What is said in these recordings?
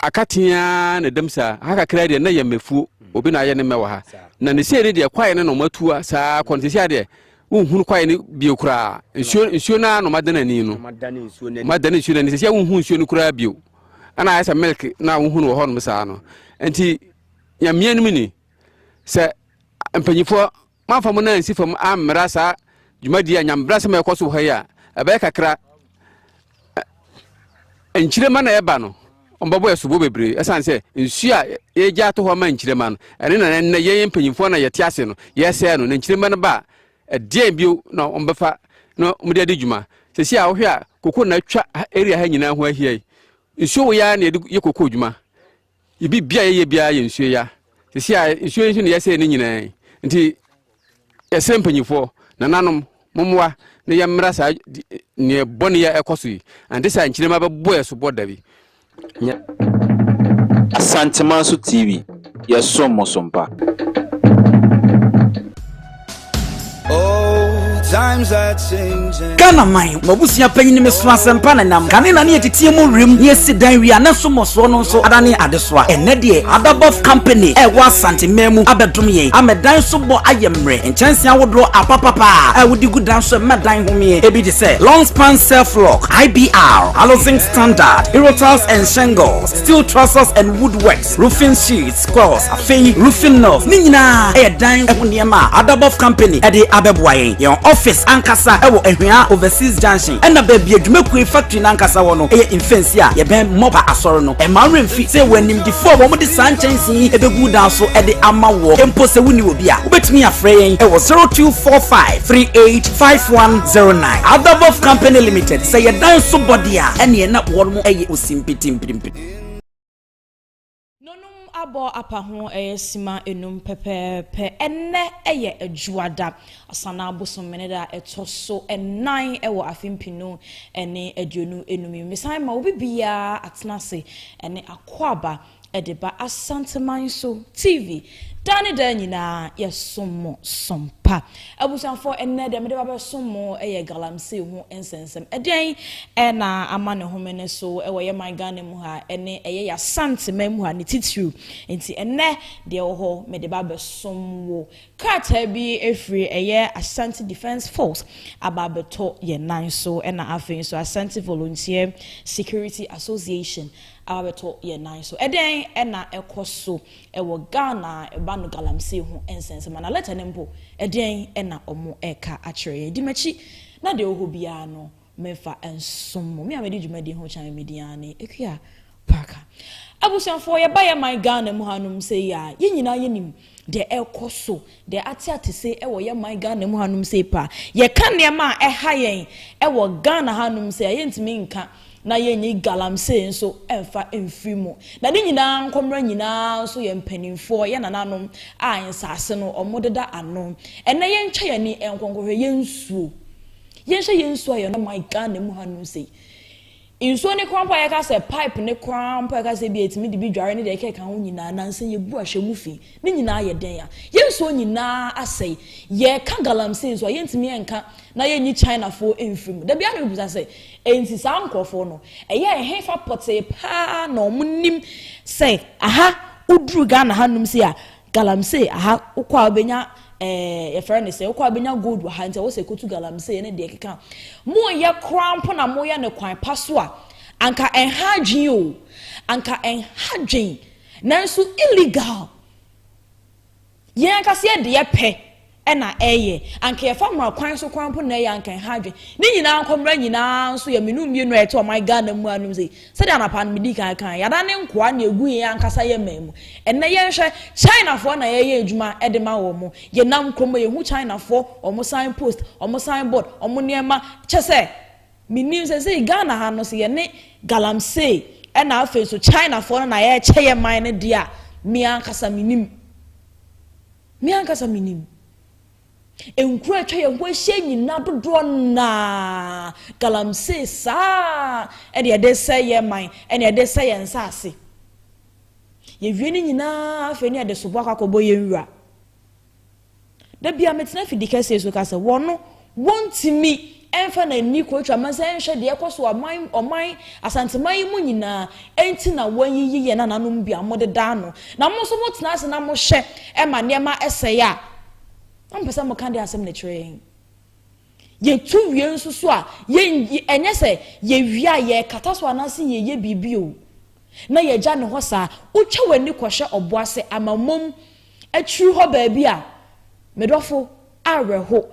Aka teaa na ɛdam saa. Ha kakra deɛ na yɛ mmɛfuo. Obi na ayɛ ne mmɛ wɔ ha. Na ne sei ne deɛ kwaeɛ no na ɔmatua saa kɔ no. Sɛsi adeɛ wonhunu kwaeɛ no bio koraa. Nsuo nsuo no ara na ɔmadane ani no. Ɔmadane nsuo no ani. Ɔmadane nsuo no ani. Sɛsi a wonhu nsuo no koraa bio. Ɛna ayɛ sɛ milk na wohunu wɔ hɔnom saa no. Nti Nyame anim ni, sɛ mpanyinfoɔ moamfa mo nan ansi fam ammra saa dwumadie a nyambrasɛm a ɛkɔ so wɔ ha yi a, ɛbɛyɛ kakra nkyirema na ɛba no, wɔbɛbɔ yɛ sobo bebree. Ɛsiane sɛ nsuo a yɛgya ato hɔ ma nkyirema no, ɛne na ɛnnɛ yɛn mpanyinfoɔ na yɛte ase no, yɛsɛe no. Na nkyirema no ba a, ɛdeɛn bio na wɔbɛfa na wɔde adi dwuma? Sɛsi a wohwɛ a, koko na atwa area ha nyinaa ho ahyia yi. Nsuo wɔ yɛ ara na yɛde yɛ koko dwuma. Biribi bia yɛyɛ biara yɛ nsuo ya. Sisi a nsuo yi nso na yɛsɛe ne nyinaa yi. Nti yɛsrɛ mpanyinfoɔ, nananom, mommoa na yɛmmra saa neɛ bɔne yi a ɛkɔ so yi. Ante saa nkyirema bɛbɔ yɛ so bɔ da bi. Nyɛ. Asantemanso TV, yɛsom mo so mpa. Ghana man, m'abusua panyin me so asɛmpa na nam. Kane na ne yɛteteɛ mu wim ne yɛsi dan wie a na so mmɔsoɔ no nso adane adesoa. Ɛnnɛ deɛ Adabɔf Company a ɛwɔ Asante man mu abɛdom yɛn ama dan so bɔ ayɛ mmerɛ. Nkyɛnsee ahodoɔ apapapa a wode gu dan so ɛma dan homeɛ. Ebi te sɛ Long Span Self Lock, IBR, Alozinc Standard, Hero Tiles and Shingles, Steel Trusses and Woodworks, Roofing Sheets, Coils, afei roofing nails. Ne nyinaa yɛ dan ho nneɛma a Adabɔf Company de abɛboa yɛn. Yɛn office ankasa wɔ Ahwea Overseas Junction, ɛna baabi a dwumakuo factory no ankasa wɔ no yɛ Mfɛnsi a yɛbɛn Mɔpa Asɔre no. Ɛmma wo werɛ mfi sɛ yɛwɔ animdefoɔ a wɔde saa nkyɛnsee yi bɛgu dan so de ama woɔ. Mpo sɛ wonni obi a, wobɛtumi afrɛ yɛn wɔ 0245 385109. Adabɔf Company Limited, sɛ yɛ dan so bɔ deɛ a, ɛneɛ na wɔn yɛ osimpitimpirimpiri. Nonum abɔ apa ho yɛ sima enum pɛpɛɛpɛ. Ɛnnɛ yɛ Adwuada, Asanaa bosome da a ɛtɔ so nnan wɔ afe mpenu ne 25 yi mu. Mesan ma obi biara atena ase ne akwaaba de ba Asanteman so TV. Daa ne daa nyinaa yɛsom mo som pa. Abusuafoɔ, ɛnnɛ deɛ mede ba bɛsom mo yɛ galamsey ho nsɛnsɛm. Ɛdeɛn na ama ne home no so wɔ yɛ man Ghana mu ha ne ɛyɛ yɛ Asante man mu ha ne titiriw. Nti ɛnnɛ deɛ ɛwɔ hɔ mede ba bɛsom wo. Krataa bi firi ɛyɛ Ashanti Defence Force aba abɛtɔ yɛn nan so ɛna afei nso Ashanti Volunteer Security Association aba abɛtɔ yɛn nan so. Ɛdeɛn na ɛkɔ so wɔ Ghana a ɛba no galamsey ho nsɛnsɛm anaa lɛtɛ no mpo, ɛdeɛn na wɔreka akyerɛ yɛn? Di m'akyi na deɛ ɛwɔ hɔ biara no memfa nsom mo. Me a medi dwumadie ho kyan me din ara ne Akua Parker. Abusuafoɔ, yɛba yɛn man Ghana mu hanom sei a, yɛn nyinaa yɛnim deɛ ɛrekɔ so, deɛ ate atese wɔ yɛn man Ghana mu hanom sei paa. Yɛka nneɛma a ɛha yɛn wɔ Ghana hanom sei a, yɛntumi nka na yɛnyi galamsey nso mfa mfiri mu. Na ne nyinaa nkɔmmra nyinaa nso yɛ mpanimfoɔ, yɛn nananom a nsase no wɔdeda ano. Ɛnnɛ yɛntwa yɛn ani nkɔ nkɔhwɛ yɛn nsuo. Yɛnhwɛ yɛn nsuo a yɛnom man Ghana mu hanom sei. Nsuo no koraa mpo a yɛka sɛ pipe no koraa mpo a yɛka sɛ bi a yɛtumi de bi dware ne deɛ ɛkeka ho nyinaa nansa yɛbu ahwɛ mu fi. Ne nyinaa yɛ dɛn a? Yɛn nsuo nyinaa asɛe. Yɛreka galamsey nso a, yɛntumi nka na yɛnyi Chinafoɔ mfiri mu. Da biara na mebisa sɛ, enti saa nkurɔfoɔ no, ɛyɛ ɛhefa pɔtee paa na wɔnim sɛ aha woduru Ghana hanom sei a, galamsey aha wokɔ a wobɛnya ɛɛ yɛfrɛ no sɛ wokɔ a wobɛnya gold wɔ ha nti ɛwɔ sɛ ɛkɔtu galamsey ne deɛ ɛkeka. Moyɛ koraa mpo na moyɛ no kwan pa so a, anka ɛnha adwene o, anka ɛnha adwene. Nanso illegal. Yɛn ankasa yɛ deɛ pɛ na ɛyɛ. Anka yɛfa mmara kwan so koraa mpo na ɛyɛ anka ɛha adwene. Ne nyinaa nkɔmmra nyinaa nso yɛ menu mmienu a yɛte ɔman Ghana mu anom sei. Sɛdeɛ anapa no medii kan kaeɛ, yɛadane nkoa na ɛgu yɛn ankasa yɛn man mu. Ɛnnɛ yɛnhwɛ, Chinafoɔ na yɛyɛ adwuma de ma wɔn. Yɛnam kurom a yɛhu Chinafoɔ, wɔn sign post, wɔn sign board, wɔn nneɛma, kyɛ sɛ Menim sɛsei Ghana ha no sɛ yɛne galamsey ɛna afei nso China foɔ no na yɛrekyɛ yɛ man no deɛ a, me ankasa menim. Me ankasa menim. Nkuro atwa yɛn ho ahyia nyinaa dodoɔ naa galamsey saa ɛna yɛde sɛ yɛ man ɛna yɛde sɛ yɛn nsaase. Yɛwie ne nyinaa afei ne yɛde sobo akɔ akɔbɔ yɛn wura. Da biara metena afidi kɛseɛ so ka sɛ wɔn no wɔntumi Ɛmfa n'ani kotwa ma sɛ ɛnhwɛ deɛ ɛkɔ so ɔman ɔman Asanteman yi mu nyinaa. Ɛnti na wɔayiyi yɛn nananom bi a wɔdeda ano. Na mo nso motena ase na mohwɛ ma nneɛma sɛe a, na mopɛ sɛ moka deɛ asɛm na ɛkyerɛ yɛn. Yɛtu wie nso so a, yɛn ɛnyɛ sɛ yɛwie a yɛrekata so anaasɛ yɛyɛ biribi o. Na yɛgya ne hɔ saa. Wotwa w'ani kɔhwɛ Ɔboase Amammom akyiri hɔ baabi a, me dɔfo, awerɛho.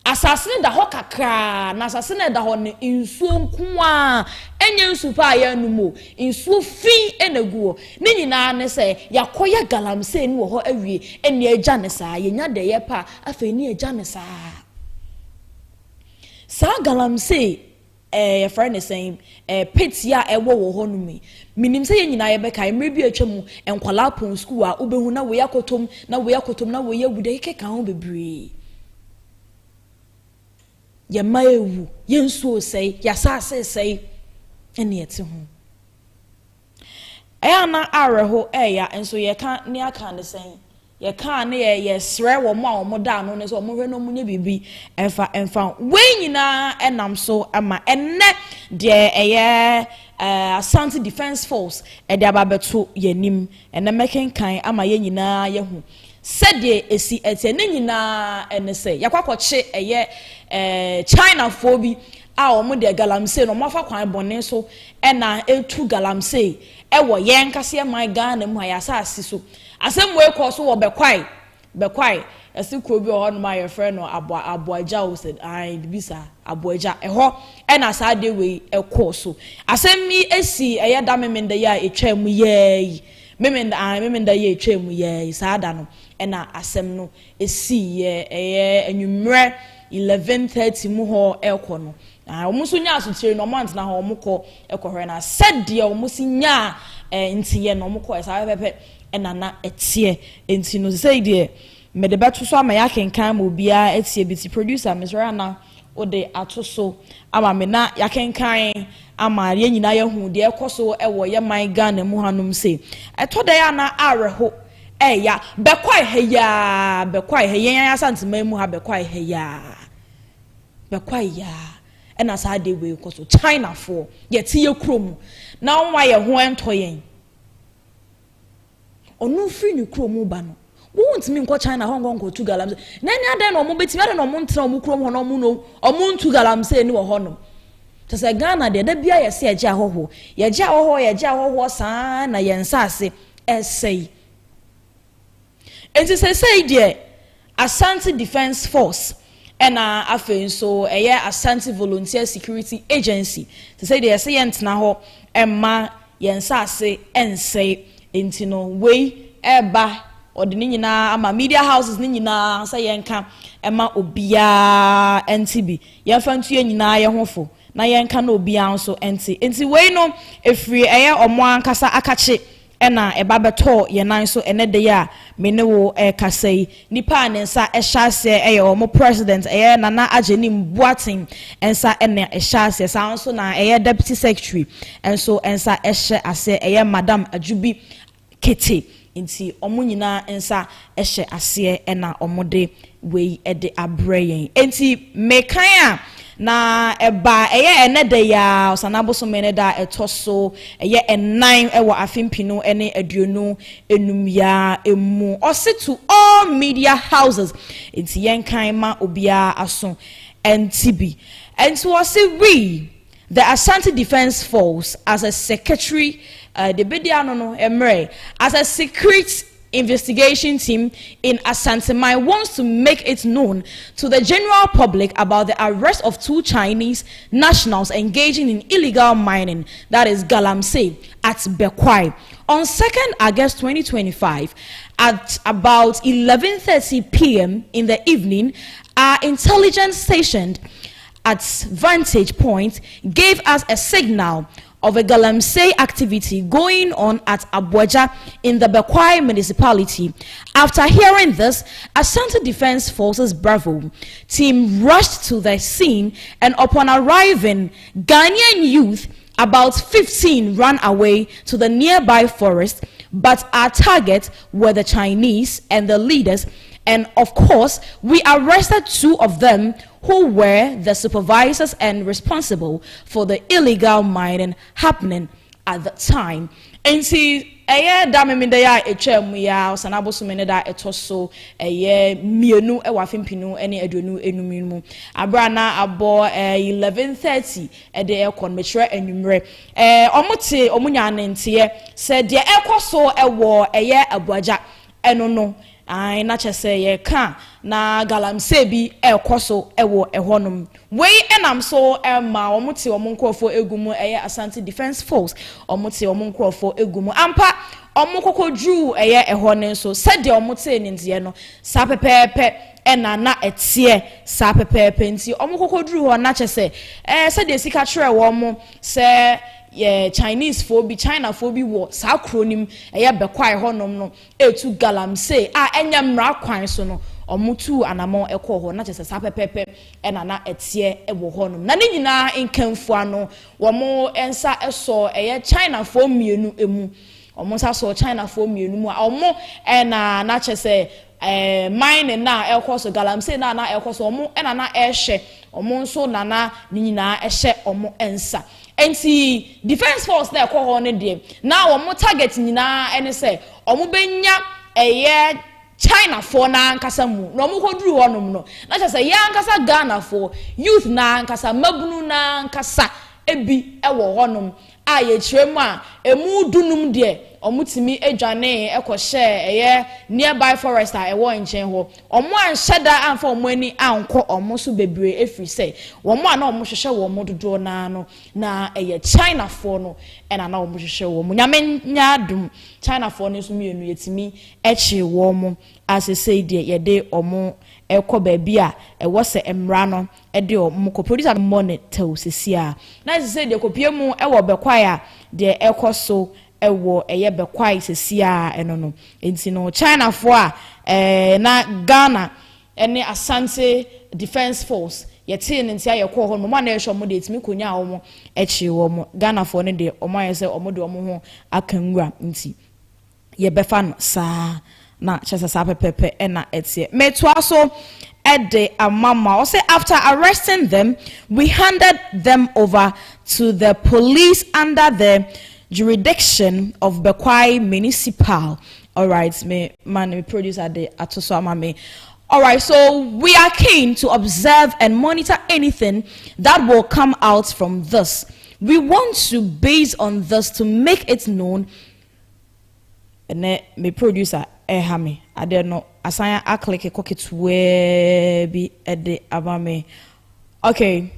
Asase no da hɔ kakraa, na asase no a ɛda hɔ no, nsuo nko ara, ɛnyɛ nsu pa a yɛnom o, nsuo fi na ɛgu hɔ. Ne nyinaa ne sɛ, yɛakɔyɛ galamsey no wɔ hɔ awie, ɛnna yɛagya no saa. Yɛnya deɛ yɛpɛ a, afei ne yɛagya no saa. Saa galamsey ɛɛ yɛfrɛ no sɛn, ɛɛ pit yi a ɛwɔ wɔ hɔnom yi, menim sɛ yɛn nyinaa yɛbɛkae mmerɛ bi a atwa mu, nkwadaa pɔn sukuu a wobɛhu na wei akɔtɔm, na wei akɔtɔm, na wei awu, deɛ ɛkeka ho bebree. Yɛn mma rewu, yɛn nsuo resɛe, yɛn asase resɛe, ɛne ɛte ho. Ɛyɛ a na awerɛho ɛɛya, nso yɛka ne aka ne sɛn? Yɛkaa ne yɛ yɛsrɛ wɔn a wɔn da ano no sɛ wɔn hwɛ na wɔn nyɛ biribi ɛmfa ɛmfa ho. Wei nyinaa ɛnam so ɛma ɛnnɛ deɛ ɛyɛ ɛɛ Asante Defence Force ɛde aba abɛto yɛn anim. Ɛnnɛ mɛkenkan ama yɛn nyinaa yɛhu sɛdeɛ ɛsi ɛteɛ. Ne nyinaa ɛne sɛ yɛakɔ akɔkye ɛyɛ ɛɛ Chinafoɔ bi a wɔn deɛ galamsey no wɔn afa kwan bɔne so ɛna ɛtu galamsey ɛwɔ yɛn ankasa yɛn man Ghana mu ha yɛn asase so. Asɛm wei kɔɔ so wɔ Bɛkwae, Bɛkwae, ɛse kuro bi wɔ hɔnom a yɛfrɛ no Aboa, Aboagya o sɛ, ae, biribi saa, Aboagya, ɛhɔ ɛna saa adeɛ wei ɛkɔɔ so. Asɛm yi ɛsii ɛyɛ da Memenda yi a ɛtwaa mu yɛɛ yi, Memenda, ae, Memenda yi a ɛtwaa mu yɛɛ yi, saa da no ɛna asɛm no ɛsiiɛ, ɛyɛ anwummerɛ 11:30 mu hɔ ɛrekɔ no. Na wɔn nso nyaa asotire no, wɔantena hɔ, wɔkɔ kɔhwɛ. Na sɛdeɛ wɔsi nyaa eh, nteyɛ no, wɔkɔɛ saa pɛpɛpɛ na na ɛteɛ. Enti no, sesei deɛ, mede bɛto so ama yɛakenkan ma obiara atie bi. Ti producer, mesrɛ ana wode ato so ama me na yɛakenkan ama yɛn nyinaa yɛahu deɛ ɛkɔ so wɔ yɛ man Ghana mu hanom sei. Ɛtɔ da yi a na awerɛho ɛɛya. Bɛkwae ha yi ara, bɛkwae ha yi, yɛn Asanteman mu ha bɛkwae ha yi ara. Bɛkwae yi ara ɛna saa adeɛ wei kɔ so. Chinafoɔ, yɛte yɛ kuro mu na wɔn ayɛ ho ɛntɔ yɛn. Ɔno firi ne kurom ba no, wontumi nkɔ China hɔ nkɔ nkɔtu galamsey. Na ɛne adɛn na wɔn bɛtumi, adɛn na wɔn ntena wɔn kurom hɔ na wɔn no wɔn ntu galamsey ne wɔ hɔnom. Kyɛ sɛ Ghana deɛ, da biara yɛse yɛgye ahɔhoɔ, yɛgye ahɔhoɔ, yɛgye ahɔhoɔ saa na yɛn nsaase ɛresɛe. Enti seesei deɛ Ashanti Defence Force ɛna afei nso ɛyɛ Ashanti Volunteer Security Agency, seesei deɛ yɛse yɛntena hɔ mma yɛn nsaase nsɛe. Enti no wei ɛreba, ɔde ne nyinaa ama media houses ne nyinaa sɛ yɛnka ɛma obiara nte bi. Yɛmfa ntu yɛn nyinaa yɛn ho fo na yɛnka na obiara nso nte. Enti wei no ɛfiri ɛyɛ wɔn ankasa akakye na ɛba bɛtɔɔ yɛn nan so ɛnnɛ da yi a me ne wo rekasa yi. Nipa a ne nsa hyɛ aseɛ yɛ wɔn president, ɛyɛ Nana Agyenim Boateng nsa na ɛhyɛ aseɛ. Saa ara nso na ɛyɛ deputy secretary nso nsa hyɛ aseɛ, ɛyɛ Madam Adjubi Kete. Nti wɔn nyinaa nsa hyɛ aseɛ na wɔde wei de abrɛ yɛn. Enti mekan a, na ɛba ɛyɛ ɛnɛ da yi ara, Ɔsannaa bosome no da a ɛtɔ so ɛyɛ ɛnan wɔ afe mpenu ne 25 yi ara mu. Ɔse to all media houses, enti yɛnkan ma obiara aso nte bi. Enti ɔse we, the Ashanti Defence Force, as a secretary, deɛ ɛbɛdi ano no mmerɛ, as a secret investigation team in Asanteman wants to make it known to the general public about the arrest of two Chinese nationals engaging in illegal mining, that is Galamsey, at Bekwai. On 2nd August 2025, at about 11.30 p.m. in the evening, our intelligence stationed at Vantage Point gave us a signal of a galamsey activity going on at Abuja in the Bekwai municipality. After hearing this, Ashanti Defense Forces Bravo team rushed to the scene and upon arriving, Ghanaian youth about 15 ran away to the nearby forest, but our target were the Chinese and the leaders and of course, we arrested two of them who were the supervisors and responsible for the illegal mining happening at the time. Nti ɛyɛ da Memenda yi a atwa mu yi a, ɔsan abosome ne da ɛtɔ so ɛyɛ 2 ɛwɔ afe 2025 mu, abira na abɔ 11:30 ɛde ɛkɔ no, mekyerɛ anwummerɛ, ɔmo te ɔmo nya ne nteɛ sɛ deɛ ɛkɔ so ɛwɔ ɛyɛ Abuagya ɛno no ayi, na kyɛ sɛ yɛka na galamsey bi ɛrekɔ so ɛwɔ ɛhɔnom. Wei ɛnam so ɛma wɔn te wɔn nkurɔfoɔ egu mu, ɛyɛ Asante Defence Force, wɔn te wɔn nkurɔfoɔ egu mu ampa. Wɔn kɔkɔ duru ɛyɛ ɛhɔ ne nso, sɛdeɛ wɔn te ne nteɛ no, saa pɛpɛɛpɛ ɛna na ɛteɛ, saa pɛpɛɛpɛ. Nti wɔn kɔkɔ duru hɔ na kyɛ sɛ sɛdeɛ sika kyerɛ wɔn sɛ yɛ Chinese foɔ bi, China foɔ bi wɔ saa kuro nim, ɛyɛ Bɛkwae hɔnom no, etu galamsey a ɛnyɛ mmara kwan so no, ɔmo tu anamɔ ɛkɔ hɔ na kyerɛ sɛ saa pɛpɛɛpɛ ɛna na ɛteɛ ɛwɔ hɔnom. Na ne nyinaa nkanfua no, wɔn nsa ɛsɔ ɛyɛ Chinafoɔ 2 emu. Wɔn nsa sɔ Chinafoɔ 2 mu a wɔn ɛna na kyerɛ sɛ mining na ɛkɔ so, galamsey na na ɛkɔ so, wɔn ɛna na ɛhyɛ wɔn nso nana ne nyinaa ɛhyɛ wɔn nsa. Nti Defence Force na ɛkɔ hɔ no deɛ, na wɔn target nyinaa ɛne sɛ wɔn bɛnya ɛyɛ Chinafoɔ n'ankasa mu. Na wɔn kɔduru hɔnom no, na kyerɛ sɛ yɛn ankasa Ghanafoɔ youth n'ankasa, mmabunu n'ankasa ebi ɛwɔ hɔnom a yɛkyerɛ mu a emu 15 deɛ, wɔn tumi adwane ɛkɔhyɛ ɛyɛ nearby forest a ɛwɔ nkyɛn hɔ. Wɔn anhyɛ da amfa wɔn ani ankɔ wɔn so bebree, efiri sɛ wɔn a na wɔn hwehwɛ wɔn dodoɔ naa no na ɛyɛ Chinafoɔ no ɛna na wɔn hwehwɛ wɔn. Nyame nya adum, Chinafoɔ no nso 2 yɛtumi ɛkye wɔn asese deɛ, yɛde wɔn ɛkɔ baabi a ɛwɔ sɛ mmara no ɛde wɔn kɔ. Producer mmɔ ne tɛw sisi a na sese deɛ kɔpie mu ɛwɔ Bɛkwae a deɛ ɛkɔ so ɛwɔ ɛyɛ Bɛkwae sisi a ɛno no. Nti no Chinafoɔ a na Ghana ɛne Asante Defence Force yɛtee ne nti a yɛkɔɔ hɔ no, mo a na ɛhwɛ wɔn deɛ, etumi konya a wɔn akyi wɔn. Ghanafoɔ no deɛ, wɔn ayɛ sɛ wɔn de wɔn ho aka nwura, nti yɛbɛfa no saa na kyerɛ sɛ saa pɛpɛpɛ ɛna ɛteɛ. Metoa so ɛde ama ma ɔsɛ, after arresting them, we handed them over to the police under the jurisdiction of Bekwai Municipal. All right, me man, me producer de ato so ama me. All right, so we are keen to observe and monitor anything that will come out from this. We want to base on this to make it known. Ɛnɛ me producer ɛha me adeɛ no asan aclick kɔ ketewaa bi ɛde ama me. Okay.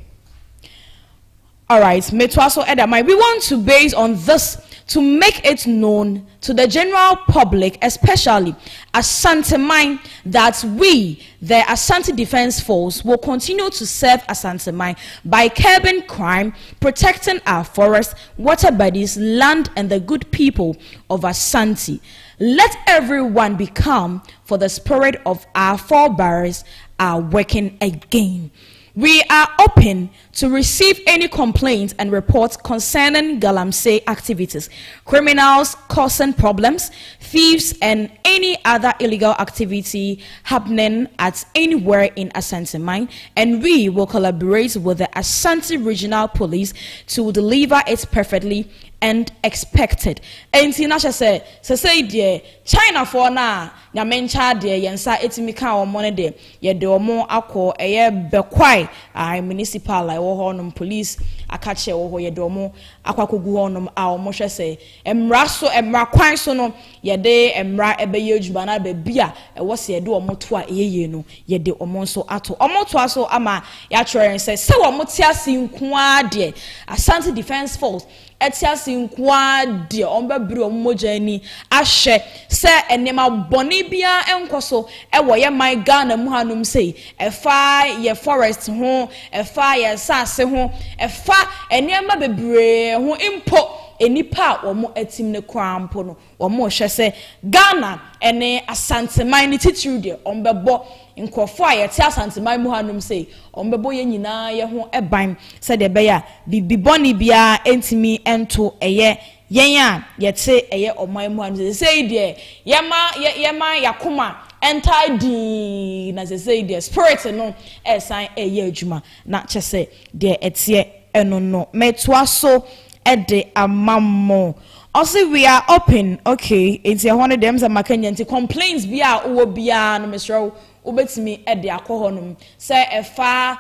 All right, metoa so ɛda my. We want to base on this to make it known to the general public, especially Asanteman, that we, the Ashanti Defense Force, will continue to serve Asanteman by curbing crime, protecting our forests, water bodies, land, and the good people of Ashanti. Let everyone be calm, for the spirit of our forebears are working again. We are open to receive any complaints and reports concerning galamsey activities, criminals causing problems, thieves, and any other illegal activity happening at anywhere in Asanteman, and we will collaborate with the Ashanti Regional Police to deliver it perfectly and expected. Enti na kyerɛ sɛ sɛsɛi deɛ, Chinafoɔ no a Nyame nkyɛn deɛ yɛn nsa etumi ka wɔn no deɛ, yɛde wɔn akɔ ɛyɛ Bɛkwae a municipal a ɛwɔ hɔnom, police akakyɛ wɔ hɔ. Yɛde wɔn akɔ akɔgu hɔnom a wɔn hwɛ sɛ mmara so, mmara kwan so no, yɛde mmara ɛbɛyɛ adwuma na baabi a ɛwɔ sɛ yɛde wɔn to a ɛyɛ yie no, yɛde wɔn nso ato. Wɔn toa so ama yɛatwerɛ yɛn sɛ wɔn te ase nkoa deɛ, Ashanti Defence Force ɛte ase nkoa deɛ, wɔn bɛbere wɔn mogya ani ahwɛ sɛ nneɛma bɔne biara nkɔ so ɛwɔ yɛ man Ghana mu hanom sei, ɛfa yɛ forest ho, ɛfa yɛ nsaase ho, ɛfa nneɛma bebree ho, mpo nnipa a wɔn atim ne koraa mpo no. Wɔn rehwɛ sɛ Ghana ɛne Asanteman ne titiriw deɛ, wɔn bɛbɔ nkurɔfoɔ a yɛte Asanteman mu hanom sei, wɔn bɛbɔ yɛn nyinaa yɛ ho ban sɛdeɛ ɛbɛyɛ a biribi bɔne biara ntumi nto ɛyɛ yɛn a yɛte ɛyɛ ɔman mu hanom. Sɛ yi deɛ, yɛma yɛ yɛma yakoma. ɛntae dii na sɛsɛi deɛ spirit no ɛsan ɛyɛ adwuma na kyɛ sɛ deɛ ɛteɛ ɛno no mɛtoa so ɛde ama mo. Ɔsi we are open, okay. Nti ɛhɔ no deɛ ɛm sɛ maka nya nti complaints bi a wowɔ biara no, mesrɛ wo, wobɛtumi ɛde akɔ hɔnom sɛ ɛfa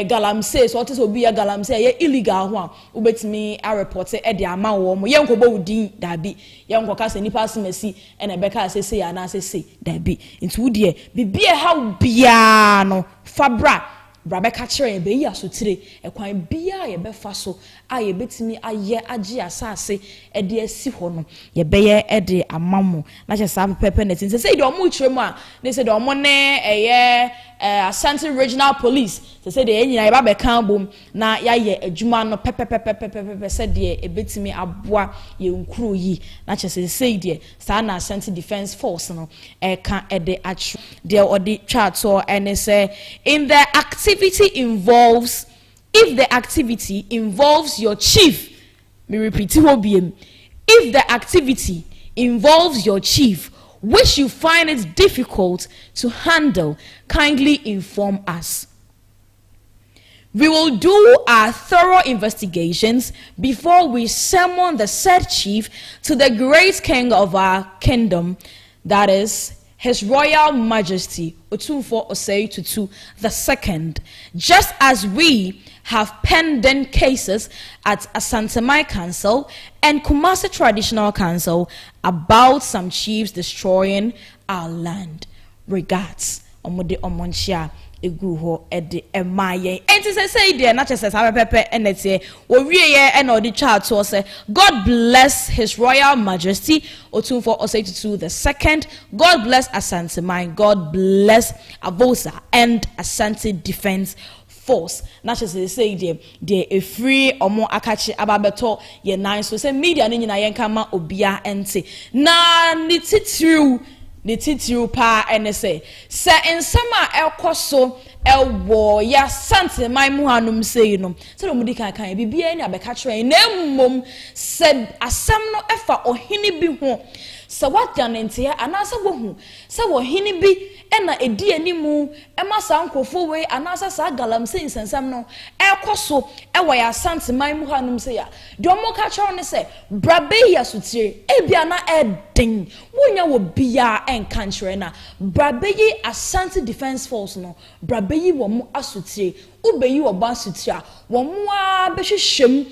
galamsey sɛ ɔte sɛ obi yɛ galamsey ɛyɛ illegal ho a, wobɛtumi areport ɛde ama wɔn mo. Yɛn nkɔbɔ wo din, daabi. Yɛn nkɔka sɛ nipa asomasi ɛna ɛbɛka sɛ sei anaasɛ sei, daabi. Nti wo deɛ, biribi a ɛha biara no, fa bra, bra bɛka kyerɛ yɛn, bɛyi asotire. Ɛkwan biara yɛbɛfa so a yɛbɛtumi ayɛ agye asase ɛde asi hɔ no, yɛbɛyɛ ɛde ama mo. Na kyerɛ saa pɛpɛpɛ na ti sɛ sɛ deɛ ɔmo kyerɛ mu a ne sɛ deɛ ɔmo ne ɛyɛ Asante Regional Police sɛ deɛ yɛn nyinaa yɛba bɛka bom na yɛayɛ adwuma no pɛpɛpɛpɛpɛpɛ sɛdeɛ ɛbɛtumi aboa yɛn kuro yi. Na kyerɛ sɛ sɛ deɛ saa na Asante Defence Force no ɛka ɛde atwerɛ deɛ ɔde twa atoɔ ɛne sɛ in the activity involves if the activity involves your chief, me repeat hɔ biem, if the activity involves your chief which you find it difficult to handle, kindly inform us. We will do our thorough investigations before we summon the said chief to the great king of our kingdom, that is, His Royal Majesty Otumfuo Osei Tutu II, just as we have pending cases at Asanteman Council and Kumasi Traditional Council about some chiefs destroying our land. Regards. Ɔmode ɔmo nkyia egu hɔ ɛde ɛma yɛn. Ɛnti sɛ sɛ deɛ na kyerɛ sɛ saa pɛpɛpɛ ɛna teɛ wɔwie yɛ ɛna ɔde twa atoɔ sɛ God bless His Royal Majesty Otumfuo Osei Tutu II. God bless Asanteman. God bless Avosa and Asante Defence Force. Na kyerɛ sɛ sɛ deɛ efiri ɔmo akakye aba abɛtɔ yɛn nan so sɛ media no nyinaa yɛn ka ma obia ɛnte na ne titiriw paa ɛne sɛ nsɛm a ɛkɔ so ɛwɔ yɛ Asanteman mu hanom sei no, sɛdeɛ wɔn di kan kan biribiara ni abɛka kyerɛ yɛn. Na mmom sɛ asɛm no ɛfa ɔhene bi ho sɛ wada ne nteɛ anaasɛ wohu sɛ wɔhene bi ɛna edi animu ɛma saa nkurɔfoɔ wei anaasɛ saa galamsey nsɛnsɛm no ɛkɔ so ɛwɔ yɛ Asanteman mu hanom sɛ ya deɛ ɔmo ka kyerɛw ne sɛ brabe yi asotire ebia na ɛden wonya wɔ biara ɛnka nkyerɛ na brabe yi Asante Defence Force no, brabe yi wɔn mo asotire. Wobɛyi wɔn mo asotire a, wɔn mo ara bɛhyehyɛ mu.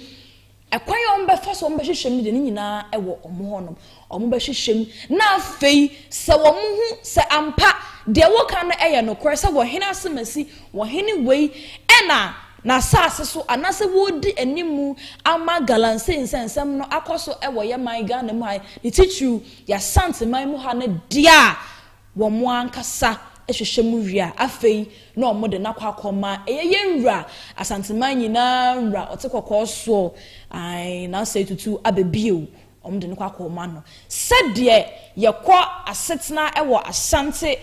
Ɛkwan a wɔn bɛfa so wɔn bɛhyehyɛ mu deɛ, ne nyinaa ɛwɔ wɔn hɔnom. Wɔn bɛhyehyɛ mu na afei sɛ wɔn ho sɛ ampa deɛ wɔka no ɛyɛ nokorɛ sɛ wɔhene asemasi, wɔhene wei ɛna n'asaase so anaasɛ wɔredi animu ama galamsey nsɛnsɛm no akɔ so ɛwɔ yɛ man Ghana mu ha, ne titiriw yɛ Asanteman mu ha no deɛ a, wɔn ankasa hwehwɛ mu wie a, afei na wɔn de n'akɔ akɔma ɛyɛ yɛn nwura, Asanteman nyinaa nwura ɔte kɔkɔɔ soɔ ayi na asɛ tutu abɛbiew. Wɔn de no kɔ akɔma no sɛdeɛ yɛkɔ asetena ɛwɔ Asante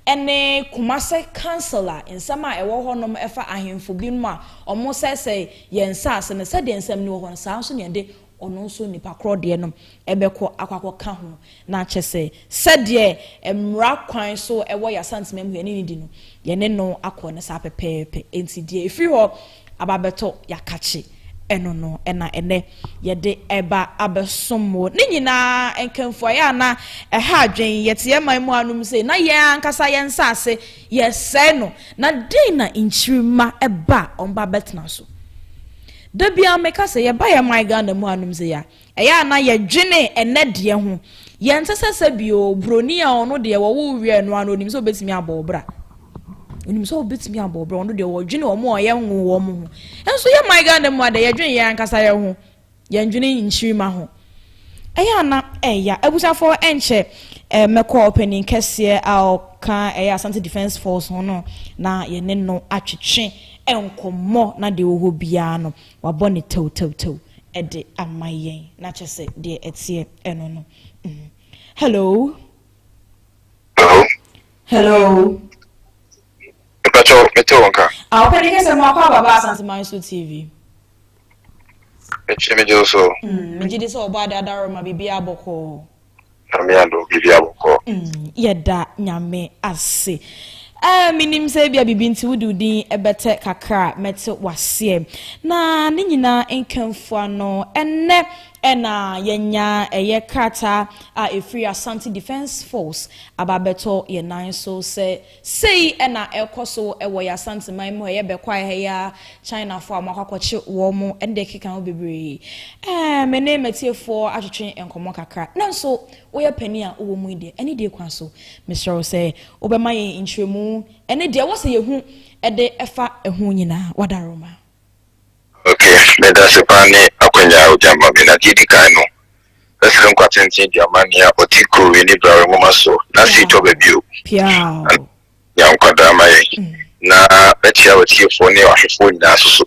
ɛne Kumase Council a nsɛm a ɛwɔ hɔnom ɛfa ahemfo binom a wɔn sɛsɛ yɛn nsaase no, sɛdeɛ nsɛm no wɔ hɔ no, saa nso na yɛde ɔno nso nipa korɔ deɛ no ɛbɛkɔ akɔ akɔka ho. Na kyɛ sɛ sɛdeɛ mmara kwan so ɛwɔ yɛ Asanteman mu yɛne ne di no, yɛne no akɔ ne saa pɛpɛɛpɛ. Nti deɛ efiri hɔ aba abɛtɔ yɛakakye ɛno no ɛna ɛnɛ yɛde ɛba abɛsom wɔ ne nyinaa nkamfo ayɛ ana ɛha adwen yɛte yɛn man mu anom sɛ na yɛn ankasa yɛn nsaase yɛsɛe no na den na nkyirima ɛba a ɔmba bɛtena so. Da bia meka sɛ yɛba yɛn man Ghana mu anom sɛ ya ɛyɛ ana yɛdwene ɛnɛ deɛ ho yɛn sɛ bio broni a ɔno deɛ wɔwɔ wie no ano onim sɛ obetumi abɔ ɔbra, onim sɛ obetumi abɔ ɔbra. Ɔno deɛ wɔdwene wɔn a ɔyɛ nwo wɔn ho nso yɛ man Ghana mu a deɛ yɛdwene yɛn ankasa yɛn ho, yɛndwene nkyirima ho. Ɛyɛ ana ɛya abusuafoɔ ɛnkyɛ mɛkɔ ɔpanin kɛseɛ a ɔka ɛyɛ Asante Defence Force ho no na yɛne no atwetwe nkɔmmɔ na deɛ ɛwɔ hɔ biara no wabɔ ne tɛwtɛwtɛw ɛde ama yɛn. Na kyɛ sɛ deɛ ɛteɛ ɛno no. Hello. Hello. Hello. Mpakyɛw, mete wɔn ka. A ɔpanin kɛseɛ mu akɔ ababa Asanteman so TV. Mekyerɛ megye wo so. Megye di sɛ ɔbɔ ade adaroma biribiara bɔkɔɔ. Na me ado biribi abɔkɔ. Bɔkɔɔ. Yɛda Nyame ase. Menim sɛ ebia biribi nti wode wo din bɛtɛ kakra a mɛte waseɛ. Na ne nyinaa nkamfua no, ɛnnɛ ɛna yɛnya ɛyɛ krataa a ɛfiri Asante Defence Force aba abɛtɔ yɛn nan so sɛ sei ɛna ɛkɔ so ɛwɔ yɛ Asanteman mu. Ɛyɛ Bɛkwae ha yi a Chinafoɔ a wɔakɔ akɔkye wɔn ɛne deɛ ɛkeka ho bebree. Me ne matiefoɔ atwetwe nkɔmmɔ kakra. Nanso woyɛ panin a wowɔ mu yi deɛ, ɛne deɛ kwan so mesrɛ wo sɛ wobɛma yɛn nkyerɛmu ɛne deɛ ɛwɔ sɛ yɛhu ɛde ɛfa ɛho nyinaa. Wadaroma. Ok, meda ase paa ne akwanya a wode ama me. Na deɛ ɛdi kan no, mɛsrɛ nkwa tenten de ama nea ɔte kurowi ne Brare nwoma so na sei tɔ baabi o. Piao. Nya nkwadaa ma yɛn. Na mɛkyia w'atiefoɔ ne w'ahwɛfoɔ nyinaa so so.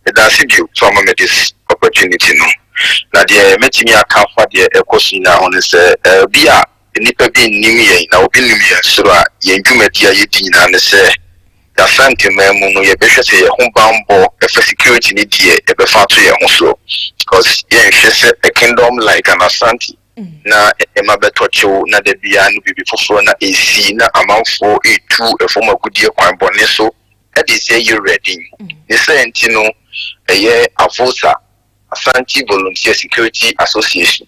Meda ase bio so ama me this opportunity no. Na deɛ mɛtumi aka afa deɛ ɛkɔ so nyinaa ho ne sɛ, bi a nnipa bi nnim yɛn na obi nim yɛn soro a, yɛn dwumadi a yɛdi nyinaa ne sɛ Asanteman mu no, yɛbɛhwɛ sɛ yɛn ho banbɔ ɛfa security ne deɛ yɛbɛfa ato yɛn ho so, because yɛnhwɛ sɛ a kingdom like an Asante na nneɛma bɛtɔ kyew na da biara no biribi foforɔ na ɛsi na amanfoɔ ɛtu ɛfam agudeɛ kwan bɔne so ɛde sɛ yɛwura din. Ne sɛ nti no, ɛyɛ AVOSA, Asante Volunteer Security Association,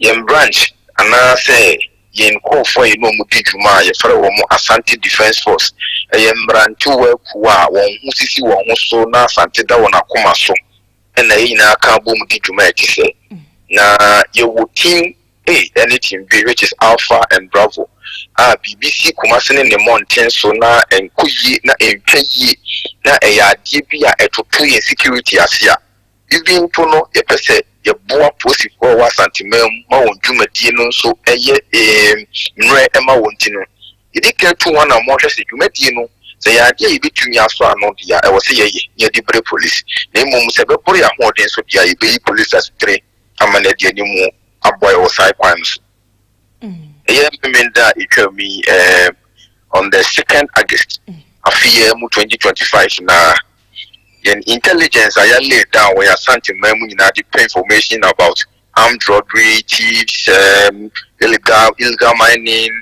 yɛn branch anaasɛ yɛn nkurɔfoɔ a yɛne wɔn di dwuma a yɛfrɛ wɔn Asante Defence Force, ɛyɛ mmerantewa kuo a wɔn ho sisi wɔn ho so na Asante da wɔn akoma so, ɛna yɛn nyinaa ka bom di dwuma a ɛte sɛ. Na yɛwɔ team A ɛne team B, which is Alpha and Bravo, a biribi si Kumase ne ne mmɔnten so na ɛnkɔ yie na ɛntwa yie na ɛyɛ adeɛ bi a ɛtoto yɛn security ase a, even mpo no, yɛpɛ sɛ yɛboa polisifoɔ a wɔwɔ Asanteman mu ma wɔn dwumadie no nso ɛyɛ mmerɛ ɛma wɔn. Ti no, yɛdi kan tu wɔn anammɔn hwɛ sɛ dwumadie no, sɛ yɛ adeɛ a yɛbɛtumi asɔ ano deɛ a, ɛwɔ sɛ yɛyɛ na yɛde brɛ polisi, na mmom sɛ ɛbɛboro yɛn ahoɔden so deɛ a, yɛbɛyi polisi asotire ama no adi anim aboa yɛ wɔ saa kwan no so. Ɛyɛ Memenda a ɛtwa mu yi, on the 2nd August afe yi mu 2025, na yɛn intelligence a yɛlay down wɔ yɛn Asanteman mu nyinaa de pɛ information about armed robbery, thieves, illegal mining,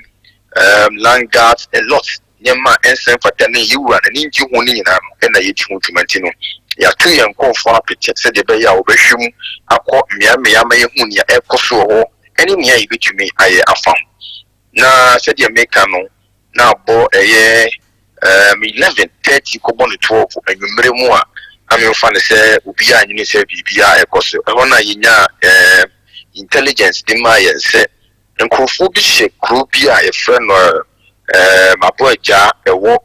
land guards, a lot nneɛma a ɛnsɛn fata ne yɛwura n'ani ngye ho ne nyinaa no, ɛna yɛdi ho dwuma. Nti no, yɛato yɛn nkurɔfoɔ apete sɛdeɛ ɛbɛyɛ a wɔbɛhwɛ mu akɔ mmeammea ma yɛhu nea ɛkɔ so wɔ hɔ ɛne nea yɛbɛtumi ayɛ afa ho. Na sɛdeɛ meka no, na abɔ ɛyɛ 11:30 kɔbɔ no 12 anwummerɛ mu a, na memfa no sɛ obiara anyini sɛ biribiara ɛkɔ so ɛhɔ no a, yɛnya intelligence de maa yɛn sɛ nkurɔfoɔ bi hyɛ kuro bi a yɛfrɛ no Aboagya, ɛwɔ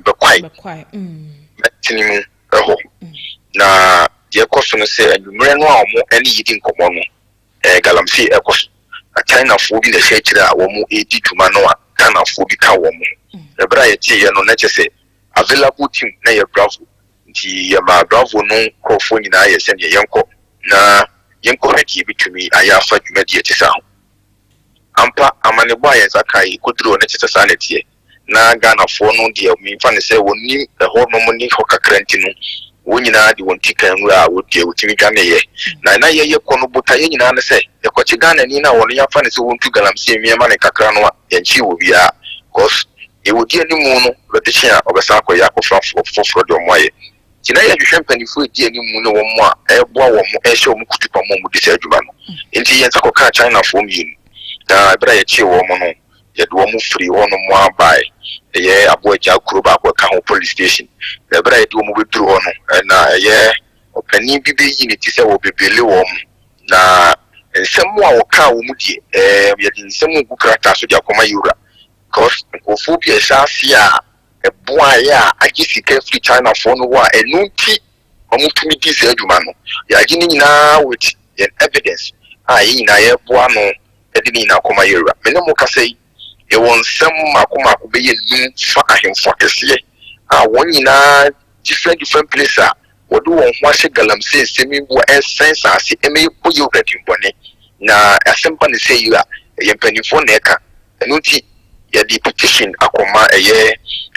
Bɛkwae mɛtene mu ɛhɔ. Na deɛ ɛkɔ so no sɛ anwummerɛ no a wɔn ɛne yɛdi nkɔmmɔ no, galamsey ɛkɔ so na Chinafoɔ bi na ɛhyɛ akyire a wɔn redi dwuma no a Ghanafoɔ bi ka wɔn ho. Ɛberɛ a yɛteeɛ no, na kyerɛ sɛ available team na yɛ Bravo, nti yɛma Bravo no nkurɔfoɔ nyinaa yɛ sɛdeɛ yɛnkɔ na yɛnkɔhwɛ deɛ yɛbɛtumi ayɛ afa dwumadie ɛte saa ho. Ampa, amanebɔ a yɛn nsa ka yi kɔduru hɔ no, kyerɛ sɛ saa na ɛteɛ. Na Ghanafoɔ no deɛ, memfa no sɛ wɔnim ɛhɔ nom ne hɔ kakra, nti no wɔn nyinaa de wɔn ti kan nwura a wɔdeɛ wɔtumi dwaneeɛ. Na yɛyɛ kɔ no, botaeɛ nyinaa ne sɛ yɛkɔkye Ghanani no a wɔno yɛafa no sɛ wɔntu galamsey nneɛma ne kakra no a, yɛnkyee wɔ biara, cause deɛ wɔdi animu no bɛdekye a ɔbɛsan akɔyɛ akɔfra foforɔ de ɔmo ayɛ. Nti na yɛhwehwɛ mpanimfoɔ edi animu ne wɔn a ɛreboa wɔn, ɛrehyɛ wɔn kutupa mu a wɔdi saa adwuma no. Nti yɛn nsa kɔkaa Chinafoɔ mmienu, na ɛberɛ a yɛkyee wɔn no, yɛde wɔn firi hɔnom abae ɛyɛ Aboagya kuro baako ɛka ho police station. Na ɛberɛ a yɛde wɔn bɛduru hɔ no, ɛna ɛyɛ ɔpanin bi bɛyi ne ti sɛ wɔbɛbele wɔn, na nsɛm a wɔkaa wɔn mu deɛ, yɛde nsɛm gu krataa so de akɔma yɛwura, because nkurɔfoɔ bi a ɛhyɛ ase a ɛboaeɛ a agye sika firi Chinafoɔ no hɔ a, ɛno nti wɔn tumi di saa adwuma no, yɛagye ne nyinaa with yɛn evidence a yɛn nyinaa yɛboa no de ne nyinaa kɔma yɛwura. Me ne mo kasa yi, yɛwɔ nsɛm mako mako bɛyɛ num fa ahemfo akɛseɛ a wɔn nyinaa different different place a wɔde wɔn ho ahyɛ galamsey nsɛm yi mu a ɛnsɛn saase ɛmɛ yɛbɔ yɛwura dimbɔne. Na asɛm ba ne sɛ yi a, ɛyɛ mpanimfoɔ na ɛka. Ɛno nti yɛde petition akɔma ɛyɛ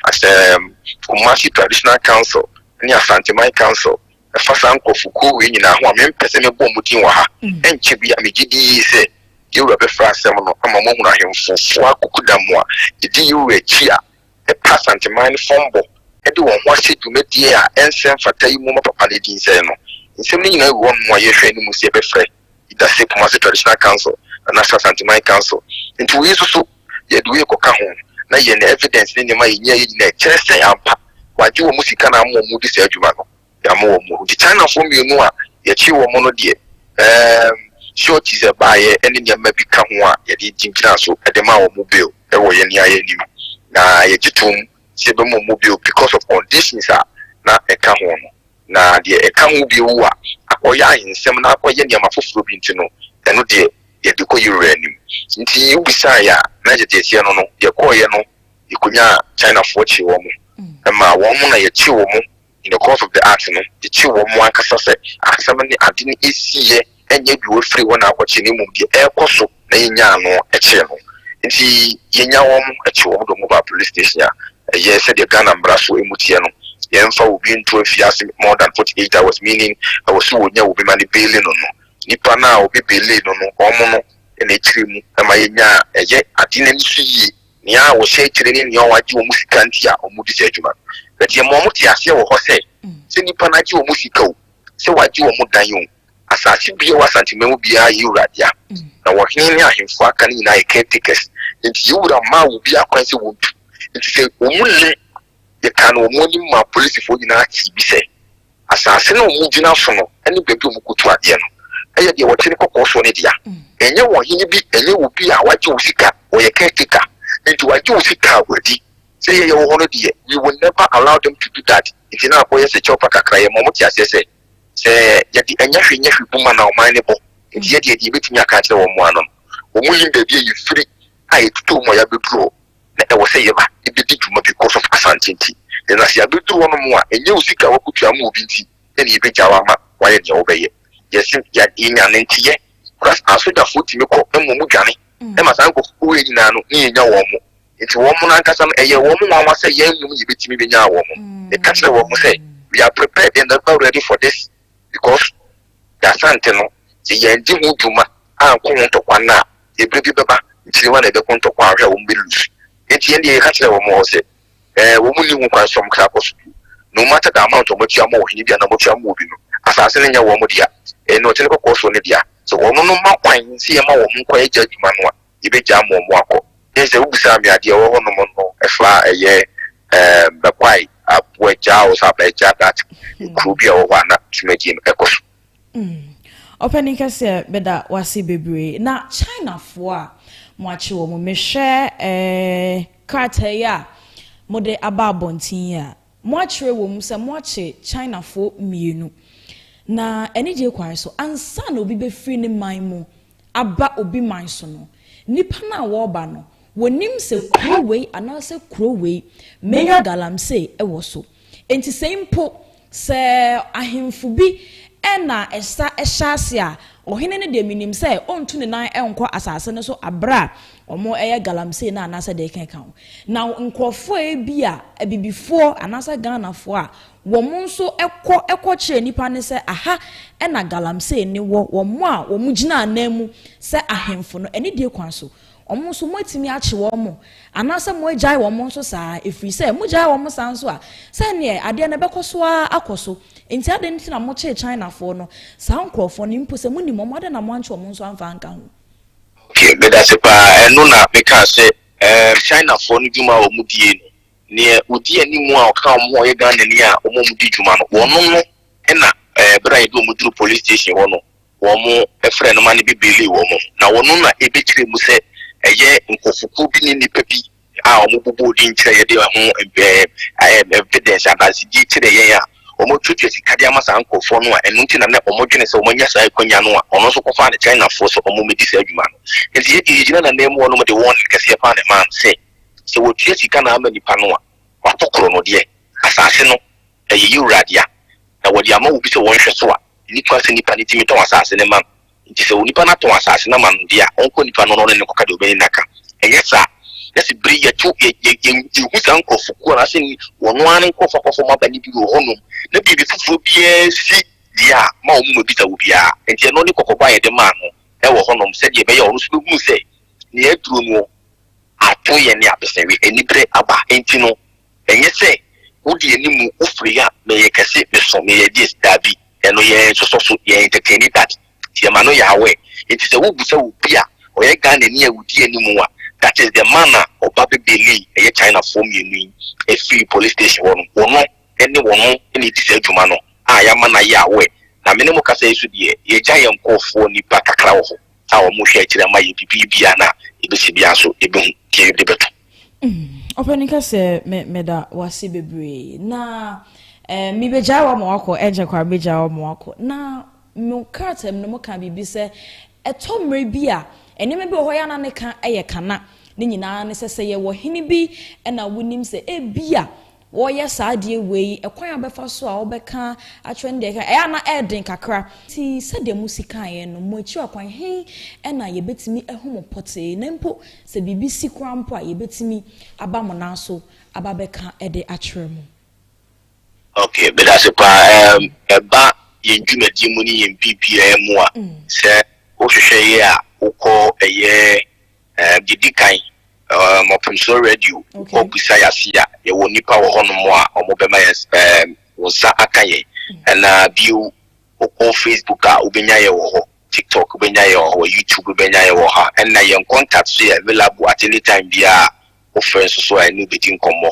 asɛm Kumasi Traditional Council ne Asanteman Council. Ɛfa saa nkurɔfokuo wei nyinaa ho a mempɛ sɛ mebɔ wɔn din wɔ ha. Ɛnkyɛ biara megye di yie sɛ yɛn wura bɛfrɛ asɛm no ama moahunu ahemfofoɔ akukudam a ɛdi yɛn wura akyi a ɛpɛ Asanteman no fɔmbɔ de wɔn ho ahyɛ dwumadie a ɛnsɛ mfata yi mu ma papa no adi nsɛe no. Nsɛm no nyinaa gu hɔnom a yɛhwɛ anim sɛ yɛbɛfrɛ Idase Kumasi Traditional Council anaasɛ Asanteman Council. Nti wei nso so yɛde wei rekɔka ho na yɛn evidence ne nneɛma a yɛnyaeɛ nyinaa kyerɛ sɛ ampa wɔagye wɔn sika na ama wɔn redi saa adwuma no. Yɛama wɔn mu. Nti Chinafoɔ mmienu a yɛkyee wɔn no deɛ, ɛɛm, sureties a ɛbaeɛ ne nneɛma bi ka ho a yɛde gyinagyinaa so de maa wɔn bail wɔ yɛn ara yɛn anim. Na yɛgye toom sɛ yɛbɛma wɔn bail because of conditions a na ɛka ho no. Na deɛ ɛka ho bio a akɔyɛ ahensɛm na akɔyɛ nneɛma foforɔ bi nti no, ɛno deɛ yɛde kɔ yɛn wura anim. Nti wobisaeɛ a, na kyerɛ deɛ ɛteɛ no no, yɛkɔeɛ no, yɛkɔnyaa Chinafoɔ kyee wɔn. Ɛmaa wɔn na yɛkyee wɔn In the course of the act no, yɛkye wɔn ankasa sɛ asɛm ne ade no siiɛ ɛnyɛ deɛ wɔafiri hɔ na akɔkye na mmom deɛ ɛrekɔ so na yɛnyaa no kyee no. Nti yɛnya wɔn kye wɔn de wɔn baa police station a ɛyɛ sɛdeɛ Ghana mmara so ɛmu teɛ no, yɛmfa obi nto afiase more than 48 hours meaning ɛwɔ sɛ wɔnya obi ma no baili no no. Nipa no a obi baili no no wɔn no na ɛkyerɛ mu ma yɛnyaa ɛyɛ ade no ani so yie. Nea wɔhyɛ akyire ne nea wɔagye wɔn sika nti a wɔdi saa adwuma no. But yɛma wɔn te aseɛ wɔ hɔ sɛ, sɛ nnipa no agye wɔn sika o, sɛ wɔagye wɔn dan o, asase biara wɔ Asanteman mu biara yɛ wura dea. Na ɔhene ne ahemfo a aka no nyinaa yɛ caretakers. Nti yɛn wura mmaa obiara kwan sɛ wɔntu. Nti sɛ wɔn nnim, yɛkaa no wɔn anim maa polisifoɔ nyinaa tee bi sɛ, Asase no a wɔgyina so no ne baabi a wɔkotu adeɛ no yɛ deɛ wɔte ne kɔkɔɔ soɔ no dea. Ɛnyɛ ɔhene bi, ɛnyɛ obi a wagye wo sika, ɔyɛ caretaker, nti wagye wo sika a wadi. Sɛ yɛn yɛwɔ hɔ no deɛ, we will never allow them to do that. Nti na akɔyɛ sɛ kyɛwpa kakra, yɛma wɔte aseɛ sɛ, sɛ yɛde ɛnyɛ hwee nyɛ hwee bu ma na ɔman no bɔ, nti yɛdeɛ deɛ yɛbɛtumi aka akyerɛ wɔn ara no no, wɔnnim baabi a yɛfiri a yɛtotɔɔ mu a yɛabɛduru hɔ. Na ɛwɔ sɛ yɛba bɛdi dwuma because of Asante nti. Na sɛ yɛabɛduru hɔ nom a, ɛnyɛ wo sika a woakɔtua ama obi nti na yɛbɛgya wo ama woayɛ deɛ wobɛyɛ. Yɛse yɛnya no nteyɛ koraa asogyafoɔ tumi kɔ ma wɔn dwane ma saa nkurɔfokuo wei nyinaa no ne yɛnya wɔn. Nti wɔn no ankasa no ɛyɛ wɔn nwanwa sɛ yɛn mmom yɛbɛtumi bɛnyaa wɔn. Meka kyerɛ wɔn sɛ we are prepared and ever ready for this because Asante no sɛ yɛandi ho dwuma anko ho ntɔkwa no a, ɛberɛ bi bɛba, nkyirimma na ɛbɛko ntɔkwa a ɔhwɛ a wɔn bɛ lose. Enti yɛn deɛ yɛka kyerɛɛ wɔn hɔ sɛ, ɛɛ wɔn nni ho kwan sɛ wɔn kra kɔ so bio. No matter the amount wɔn atua ama ɔhene bi anaa wɔn atua ama obi no, asase no nyɛ wɔn dea. Ɛyɛ nea ɔte ne kɔkɔɔ soɔ no dea. Sɛ wɔn no ma kwan sɛ yɛma wɔn nkɔ agya adwuma no a, yɛbɛgya ama wɔn akɔ. Ɛne sɛ wobisaa me adeɛ ɛwɔ hɔ nom no ɛfa ɛyɛ ɛɛm Bɛkwae, Aboagya or sɛ Abɛagya that kuro bi a ɛwɔ hɔ a na dwumadie no ɛkɔ so. Ɔpanin kɛseɛ meda wase bebree. Na China foɔ a mo akye wɔn mehwɛ eh, krataa yi a mode aba abɔnten yi a mo akyerɛ wɔ mu sɛ mo akye China foɔ mmienu. Na anigye kwan so ansa na obi bɛfiri ne man mu aba obi man so no, nnipa no a wɔreba no wɔnim sɛ kuro wei anaasɛ kuro wei menya galamsey wɔ so. Enti sɛ mpo Sɛ ahemfo bi na ɛsa hyɛ ase a, ɔhene no deɛ menim sɛ ɔntu ne nan nkɔ asase no so aberɛ a wɔyɛ galamsey no anaasɛ deɛ ɛkeka ho. Na nkurɔfoɔ bi a abibifoɔ anaasɛ Ghanafoɔ a wɔn nso kɔ kɔkyerɛ nnipa no sɛ aha na galamsey no wɔ, wɔn a wɔgyina anan mu sɛ ahemfo no, anidie kwan so Wɔn nso, moatumi akye wɔn, anaasɛ moagyae wɔn nso saa ara, ɛfiri sɛ mogyae wɔn saa nso a, sɛdeɛ adeɛ no ɛbɛkɔ so ara akɔ so. Enti adɛn nti na mokyee Chinafoɔ no, saa nkorɔfoɔ no, mpo sɛ monim wɔn, adɛn na moankye wɔn nso amfa anka ho? Ok, medase paa. Ɛno na mekaa sɛ ɛɛm Chinafoɔ no dwuma a wɔn die no, neɛ ɔdi anim a ɔka wɔn ho a ɔyɛ Ghanani a wɔn a wɔdi dwuma no, wɔn no na ɛɛ berɛ a yɛde wɔn duru police station hɔ no, wɔfrɛɛ no ma no bɛbeilii wɔn, na wɔno na ɛbɛkyerɛɛ mu sɛ ɛyɛ nkurɔfokuo bi ne nnipa bi a wɔbobɔɔ din kyerɛɛ yɛn de ɛho evidence, adansedie kyerɛɛ yɛn a wɔatuatua sika de ama saa nkurɔfoɔ no a ɛno nti na na wɔdwene sɛ wɔanya saa akwanya no a ɔno nso kɔfaa ne Chinafoɔ sɛ wɔmmɛdi saa adwuma no. Nti yɛdeɛ yɛgyina n'ananmu hɔnom de warning kɛseɛ paa na ɛmaa no sɛ, sɛ wɔtua sika na ama nipa no a, watɔ korɔ no deɛ, asase no ɛyɛ yɛn wura dea, na wɔde ama obi sɛ wɔnhwɛ so a, Nni kwan sɛ nipa no tumi tɔn asase no ma no. Enti sɛ onipa no atɔn asase no ama no deɛ a, ɔnkɔ nipa no na ɔne no nkɔka deɛ ɔbɛne no aka. Ɛnyɛ saa a, Na sɛ bere yɛto yɛ yɛ yɛhu saa nkurɔfokuo anaasɛ wɔn ara ne nkurɔfoɔ akɔfɔ aba ne bi wɔ hɔnom na biribi foforɔ biara si deɛ a, ma wɔn mu ebisa wɔ biara. Nti ɛno ne kɔkɔbɔ a yɛde maa no ɛwɔ hɔnom, sɛdeɛ ɛbɛyɛ ɔno nso bɛhunu sɛ nea aduro no ato yɛn ne abɛsɛnwe anibere aba. Nti no ɛnyɛ sɛ wode anim wofiri a mɛyɛ kɛse, meso meyɛ this, daabi, ɛno yɛn sosɔ so, yɛn entertain that. Nti ɛma no yɛ awɛ. Nti sɛ wobusa obi a ɔyɛ Ghana ni a wodi anim a, that is the man a ɔba bɛbail ɛyɛ Chinafoɔ mmienu yi efiri police station hɔ no, wɔn ɛne wɔn ɛna edi saa adwuma no a yɛama no ayɛ awɛ. Na mene mo kasa yi so deɛ, yɛgya yɛn nkɔɔfoɔ nipa kakra wɔ hɔ a wɔn hwɛ akyire ama yɛ bibi bia na ebesi bia so ebehu deɛ yɛde bɛto. Ɔpɛni kɛsɛ, me meda wase bebree na mebɛgyae wa ma wakɔ, ɛnkyɛ kwa mebɛgyae wa ma wakɔ. Na mo krataa mu no, mo ka biribi sɛ ɛtɔ mmerɛ bi a nneɛma bi wɔ hɔ yɛ ana ne ka yɛ kana ne nyinaa ne sɛ yɛwɔ hene bi ɛna wonim sɛ ebia wɔyɛ saa adeɛ wei, ɛkwan a wɔbɛfa so a wɔbɛka atwerɛ no deɛ ɛyɛ ana ɛɛden kakra. Nti sɛdeɛ mo si kaeɛ no, mo akyi akwan hen ɛna yɛbɛtumi ɛho mo pɔtee, na mpo sɛ biribi si koraa mpo a, yɛbɛtumi aba mo nan so aba bɛka ɛde akyerɛ mo? Okay, medase paa. Ɛba yɛn dwumadie mu ne yɛn biribiara mu a, sɛ wohwehwɛ yɛ a, wokɔ ɛyɛ didi kan Ɔpemsoɔ Radio, wokɔ bisa yɛase a, yɛwɔ nipa wɔ hɔnom a ɔmo bɛma yɛn wɔn nsa aka yɛn. Ɛna bio, wokɔ Facebook a, wobɛnya yɛ wɔ hɔ, TikTok wobɛnya yɛ wɔ hɔ, YouTube wobɛnya yɛ wɔ ha. Ɛna yɛn contact so yɛ available at any time biara. Wofrɛ nso so a, ɛne wobɛdi nkɔmmɔ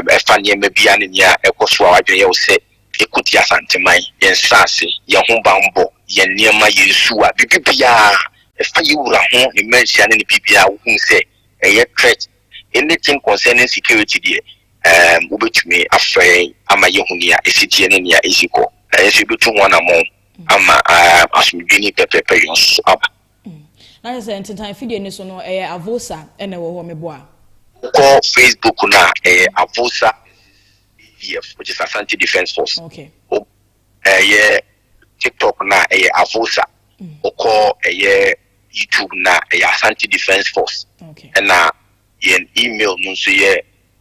ɛfa nneɛma bia ne nea ɛkɔ so a wadwene yɛ wo sɛ ɛkɔti Asanteman, yɛn nsase, yɛn ho bambɔ, yɛn nneɛma, yɛn nsuwa, biribi biara ɛfa yɛ wura ho, ne mmanhyia ne ne biribiara wohunu sɛ ɛyɛ threat, anything concerning security deɛ, wobɛtumi afrɛ yɛn ama yɛhu nea ɛsi teɛ ne nea ɛsi kɔ, na yɛn nso yɛbɛtu ho anammɔn ama asomdwe ne pɛpɛpɛ yɛn nso aba. Na kyerɛ sɛ ntentan fidie ni so no, ɛyɛ Avosa ɛna ɛwɔ hɔ, meboa? Wokɔ Facebook no a, ɛyɛ Avosa ADF, which is Asante Defence Force. Ɛyɛ TikTok na ɛyɛ Avosa. Wokɔ ɛyɛ YouTube na ɛyɛ Asante Defence Force. Ɛna yɛn email no nso yɛ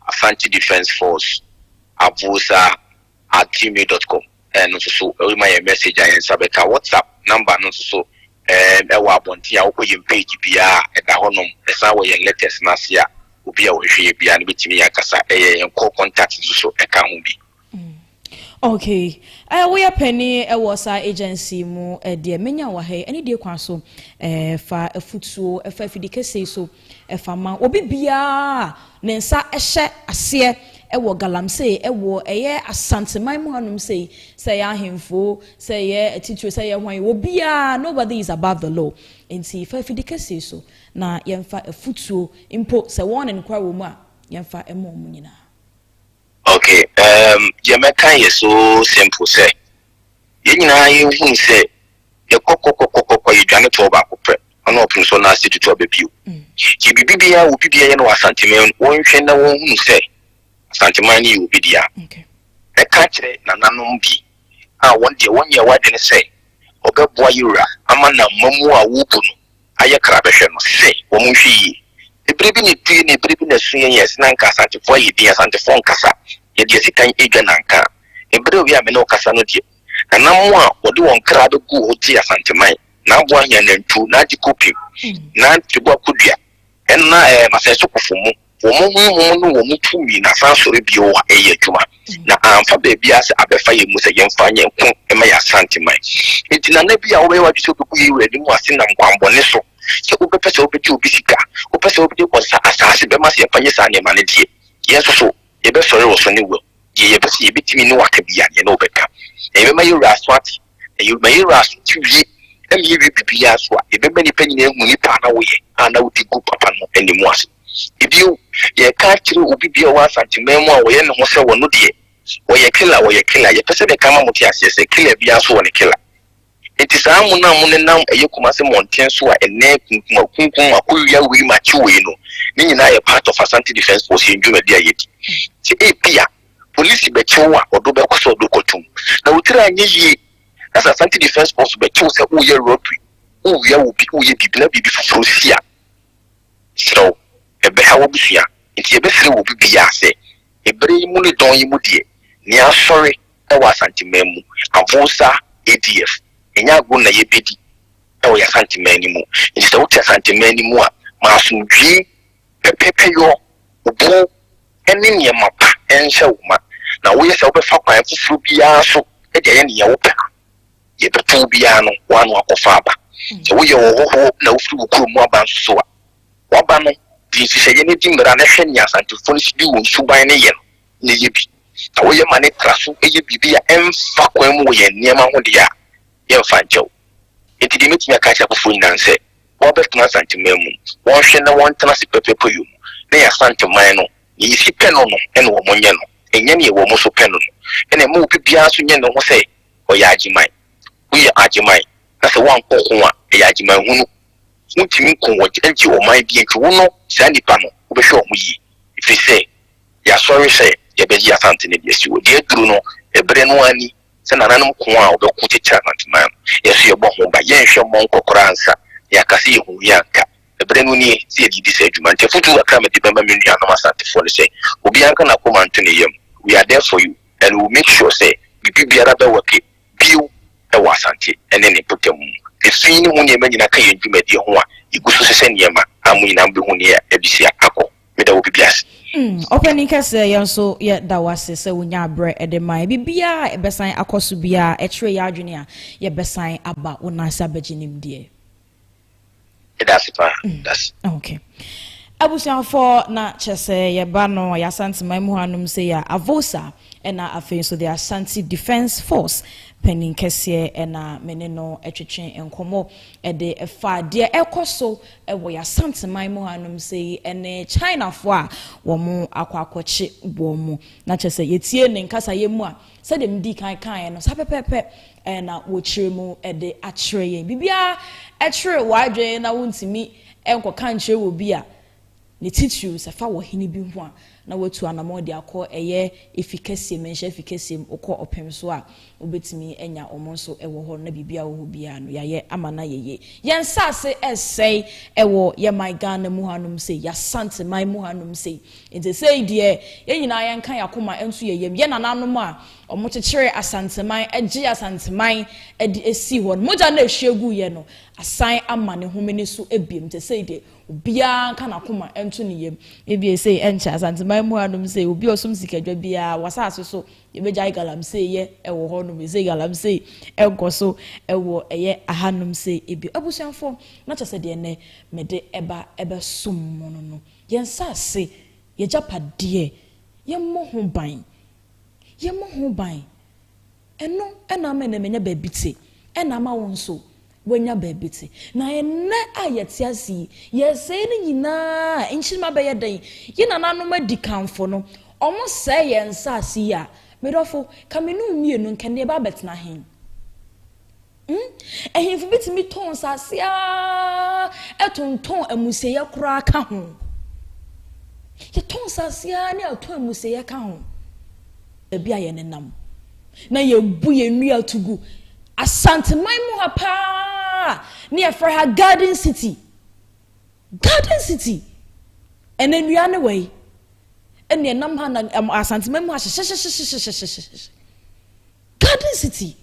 AsanteDefenceForceAvosa@gmail.com. Ɛno nso so ɛwɔ yɛn message a yɛn nsa bɛka. WhatsApp number no nso so ɛwɔ abɔnten a wokɔ yɛn page biara ɛda hɔnom, ɛsan wɔ yɛn letters n'ase a obi a wɔhwehwɛ yɛ biara no bɛtumi yɛ akasa. Ɛyɛ yɛn call contact nso so ɛka ho bi. Okay, woyɛ panin ɛwɔ saa agency mu ɛdeɛ menya wɔ ha yi, ɛne deɛ kwan so fa afutuo ɛfa afidi kɛseɛ so ɛfa ma obi biara ne nsa ɛhyɛ aseɛ ɛwɔ galamsey ɛwɔ ɛyɛ Asanteman mu hanom, sɛ ɛyɛ ahemfo, sɛ ɛyɛ atitire, sɛ ɛyɛ hwan, obiara, nobody is above the law. Nti fa afidi kɛseɛ so na yɛmfa afutuo mpo sɛ wɔn ne nkora wɔ mu a, yɛmfa ɛma wɔn nyinaa. Okay, deɛ mɛka yɛ so simple sɛ yɛn nyinaa yɛhunu sɛ yɛkɔkɔkɔkɔkɔ yɛdwane toɔ baako pɛ, ɔno ɔpem so n'ase tutu aba bio. Nti biribi biara obi biara yɛ no wɔ Asanteman, wɔnhwɛ na wɔnhunu sɛ Asanteman no yɛ obi dea. Ɛka kyerɛ nananom bi a wɔn deɛ wɔnyɛ wadwene sɛ ɔbɛboa yɛwura ama na mmamu a wɔbu no ayɛ kra bɛhwɛ no sɛ wɔn nhwɛ yie. Ebere bi na etue na ebere bi na esu yɛn yɛ sena nka Asantefoɔ ayɛ din, Asantefoɔ nkasa yɛde asi kan edwa nanka. Ebere owi a me ne ɔkasa no deɛ, nanam a wɔde wɔn kra bɛgu hɔ gye Asanteman na aboa ahia nantu na agye kopim na ntibu akodua ɛna masɛnso kofo mu, wɔn honhom no wɔn tumi na asan sɔrɔ bio a ɛyɛ adwuma na amfa baabi ase abɛfa yɛn mu sɛ yɛmfa yɛn ko ɛma yɛ Asanteman. Nti nana bi a wɔbɛyɛ wadwi sɛ wobɛgu yɛ wura anim ase nam kwanbɔne so sɛ wobɛpɛ sɛ wobɛgye obi sika, wopɛ sɛ wobɛgye kɔnsa asase bɛma sɛ yɛmfa nyɛ saa nneɛma no deɛ, yɛn nso so yɛbɛsɔre wɔ so ne wɔ deɛ yɛpɛ sɛ yɛbɛtumi ne waka bi a yɛne wobɛka na yɛbɛma yɛwura aso ate, na yɛma yɛwura aso te wie na yɛwie biribiara so a, yɛbɛma nnipa nyinaa hu nipa a na woyɛ a na wodi gu papa no anim ase. Ebio, yɛka kyerɛ obi bia ɔwɔ Asanteman mu a wɔyɛ ne ho sɛ wɔno deɛ wɔyɛ killer, wɔyɛ killer, yɛpɛ sɛ meka ma mo te aseɛ sɛ killer biara so wɔ ne killer. Nti saa mo no a mo nenam ɛyɛ Kumase mmɔnten so a ɛnɛ kunkum akunkum akɔwia wei makye wei no, ne nyinaa yɛ part of Asante Defence Force yɛn dwumadi a yɛdi. Sɛ ebia polisi bɛkyew a, ɔdo bɛkɔ sɛ ɔdo kɔtum na wotiri anyɛ yie, na sɛ Asante Defence Force bɛkyew sɛ woyɛ robbery, wowia wo bi, woyɛ biribi na biribi foforɔ si a, serɛw. Ɛbɛha w'abusua. Nti yɛbɛsrɛ wɔ obi biara sɛ, ɛberɛ yi mu ne dɔn yi mu deɛ, nea asɔre wɔ Asanteman mu, Avosa ADF, ɛnyɛ agorɔ na yɛbɛdi wɔ yɛn Asanteman no mu. Nti sɛ wote Asanteman no mu a, ma asomdwie, pɛpɛpɛyɔ, obuo ne nneɛma pa nhyɛ wo ma. Na woyɛ sɛ wobɛfa kwan foforɔ biara so de ayɛ nea wopɛ a, yɛbɛto wo biara no, woano akɔfa aba. Sɛ woyɛ ɔhɔhoɔ na wofiri wo kurom aba nso so a, w'aba no, di nhyehyɛeɛ na di mmara na hwɛ nea Asantefoɔ no si di wɔn suban no yɛ no na yɛ bi. Na woyɛ ma no tra so yɛ biribi a ɛmfa kwan mu wɔ yɛn nneɛma ho deɛ a, yɛmfa nkyɛ wo. Enti deɛ mɛtumi aka akyerɛ afoforɔ nyinaa ne sɛ, wɔabɛtena Asanteman mu, wɔnhwɛ na wɔntena ase pɛpɛɛpɛyɔ mu, na yɛn Asanteman no, nea yɛsi pɛ no no na wɔnyɛ no, ɛnyɛ nea wɔn nso pɛ no no. Ɛna mma obi biara nso nyɛ ne ho sɛ ɔyɛ Agyeman. Woyɛ Agyeman na sɛ woankɔ ko a, ɛyɛ Agyeman hunu. Wontumi nko wɔ gye ɔman bi nti wo no saa nnipa no wobɛhwɛ wɔn yie ɛfiri sɛ yɛasɔre sɛ yɛbɛgye Asante no de asi hɔ. Deɛ aduru no ɛberɛ no ara ni sɛ nananom ko a wɔbɛko kyekyere Asanteman no yɛn nso yɛbɔ ho ba. Yɛnhwɛ mmɔ nkɔ koraa ansa na yɛaka sɛ yɛhu yɛn anka. Ɛberɛ no nie sɛ yɛde redi saa dwuma. Nti afotuo kakra a mede bɛma me nuanom Asantefoɔ ne sɛ obiara nka n'akoma nto ne yam. We are there for you and we will make sure sɛ biribi biara bɛwɔke bio wɔ Asante ne ne mpɔtam mu. Efi ne ho nneɛma nyinaa ka yɛn dwumadie ho a yɛgu so sesɛ nneɛma a mo nyinaa mobɛhu nea abisi akɔ. Meda obi bi ase. Mm, ɔpanin kɛseɛ, yɛn nso yɛ da wo ase sɛ wonyaa berɛ de mae. Biribiara a ɛbɛsan akɔ so biara, ɛkyerɛ yɛn adwene a, yɛbɛsan aba wo nan ase abɛgye nimdeɛ. Meda ase paa. Meda ase. Okay. Abusuafoɔ na kyɛ sɛ yɛba no yɛ Asanteman mu hanom sei a Avosa ɛna afei nso the Ashanti Defence Force panin kɛseɛ ɛna me ne no ɛtwetwe nkɔmmɔ ɛde ɛfa deɛ ɛkɔ so ɛwɔ yɛ Asanteman mu hanom sei ɛne Chinafoɔ a wɔn akɔ akɔkye wɔn mu na kyɛ sɛ yɛtie ne nkasayɛ mu a Sɛdeɛ medii kan kaeɛ no, saa pɛpɛɛpɛ na wɔkyerɛ mu de akyerɛ yɛn. Biribiara kyere w'adwene na wontumi nkɔka nkyerɛ obi a, ne titiriw sɛ fa wɔ hene bi ho a, na watu anammɔn de akɔ ɛyɛ efi kɛseɛ mu, nhyɛ efi kɛseɛ mu, wokɔ ɔpem so a, wobɛtumi anya wɔn nso wɔ hɔ na biribiara wɔ hɔ biara no, yɛayɛ ama no ayɛ yie. Yɛn nsaase resɛe wɔ yɛn man Ghana mu hanom sei, yɛn Asante man mu hanom sei. Enti sei deɛ, yɛn nyinaa yɛnka yɛn akoma nto yɛn yam. Yɛn nananom a wɔkyekyeree Asanteman, gyee Asanteman de sii hɔ no, mogya no a ɛhwie guiɛ no, asan ama ne homene so bio. Enti sei deɛ, obiara nka n'akoma nto ne yam. Ebia sei ɛnkyɛ, Asanteman mu hanom sei, obi a ɔsom sikadwa biara, w'asase so, yɛbɛgyae galamsey yɛ wɔ hɔnom. Sei galamsey nkɔ so wɔ ɛyɛ ahanom sei bio. Abusuafoɔ, na kyerɛ sɛ deɛ nnɛ mede ba bɛsom mo no no, Yɛn nsase, yɛn agyapadeɛ, yɛmmɔ ho ban. Yɛmmɔ ho ban. Ɛno na ama ɛnnɛ manya baabi te, ɛna ama wo nso woanya baabi te. Na ɛnnɛ a yɛte ase yi, yɛresɛe no nyinaa a, nkyirimma bɛyɛ dɛn? Yɛn nananom adikanfo no, wɔsɛe yɛn nsase yi a, me dɔfo, ka me ne wo mmienu nka nnɛ yɛba abɛtena he? Hmm? Ahemfo bi tumi tɔn nsase ara tontɔn amusieɛ koraa ka ho. Yɛtɔn nsase ara ne atɔn amusieɛ ka ho. Baabi a yɛnenam na yɛbu yɛn nnua to gu. Asanteman mu ha paa ne yɛfrɛ ha Garden City. Garden City. Ɛnɛ nnua ne wɔ yi. Ɛne ɛnam ha na Asanteman mu ha hyehyɛhyehyɛhyehyɛhyehyɛ. Garden City.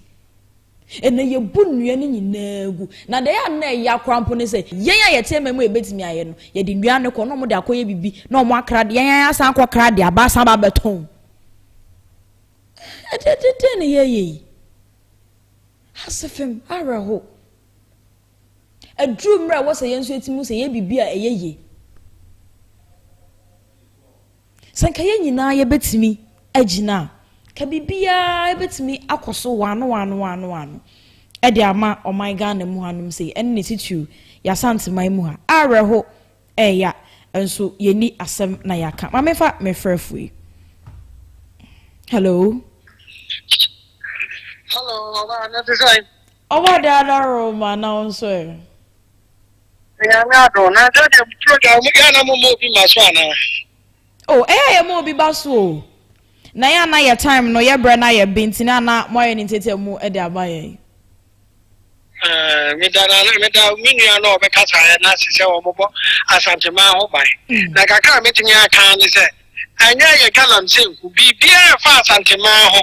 Ɛnnɛ, yɛbu nnua no nyinaa gu. Na deɛ ɛyɛ a na ɛya koraa mpo ne sɛ, yɛn a yɛte ama mu a yɛbɛtumi ayɛ no, yɛde nnua no kɔ na wɔde akɔyɛ biribi na wɔakra de, yɛn asan akɔkra de aba asan aba abɛtɔn. Ɛdeɛ deɛ deɛ na yɛyɛ yi? Asefem, awerɛho. Aduru mmerɛ a ɛwɔ sɛ yɛn nso yɛtumi hu sɛ yɛyɛ biribi a ɛyɛ yie. Sɛ nka yɛn nyinaa yɛbɛtumi agyina a, nka biribiara bɛtumi akɔ so waano waano waano waano de ama ɔman Ghana mu hanom sei, ɛne ne titiriw yɛn Asanteman mu ha. Awerɛho, ɛɛya, nso yɛnni asɛm na yɛaka. Ma memfa me frɛfo yi. Hello. Hello, ɔbaa, na te sɛn? Ɔbaa daa Roma na wo nso ɛ? Nyame adom na sɛ deɛ program mo yɛ na mo ma obi ma so anaa. Oh ɛyɛ a yɛ ma obi ba so o na yɛ a na yɛ time no yɛ brɛ na yɛ be nti na na mo ayɛ ne ntiatia mu de ama yɛn. Meda na meda me nua no a ɔbɛkasaeɛ no ase sɛ wɔbɔ Asanteman ho ban. Na kakra a mɛtumi aka ne sɛ, ɛnyɛ yɛ galamsey nko, biribiara a ɛfa Asanteman ho,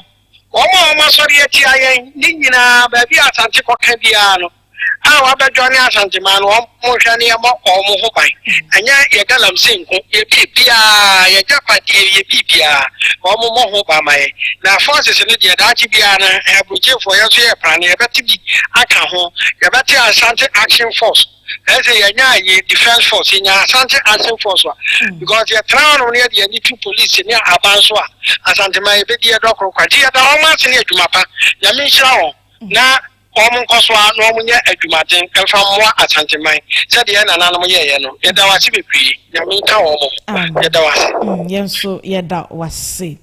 wɔn a wɔasɔre atia yɛn ne nyinaa, baabi a Asante kɔka biara no, a wɔabɛdwane Asanteman no, wɔnhwɛ na yɛmmɔ wɔn ho ban. Ɛnyɛ yɛ galamsey nko, yɛ biribiara, yɛ agyapadeɛ, yɛ biribiara, wɔmmɔ ho ban ma yɛn. Na forces no deɛ, daakye biara no, aburokyefoɔ, yɛn nso yɛreprane, yɛbɛte bi aka ho. Yɛbɛte Asante Action Force. Ɛyɛ sɛ yɛnya yɛ defence force, yɛnya Asante Action Force a, because yɛtena hɔnom no yɛde yɛn ani to police ne aban so a, Asanteman yɛbɛdi yɛdɔ koro kwa. Nti yɛda wɔn ase ne adwuma pa. Nyame nhyira wɔn na wɔn nkɔ so ara na wɔn nyɛ adwumaden mfa mmoa Asanteman sɛdeɛ yɛn nananom yɛeɛ no. Yɛda wo ase bebree. Nyame nka wɔn ho. Yɛda wo ase. Mm, yɛn nso yɛda wo ase.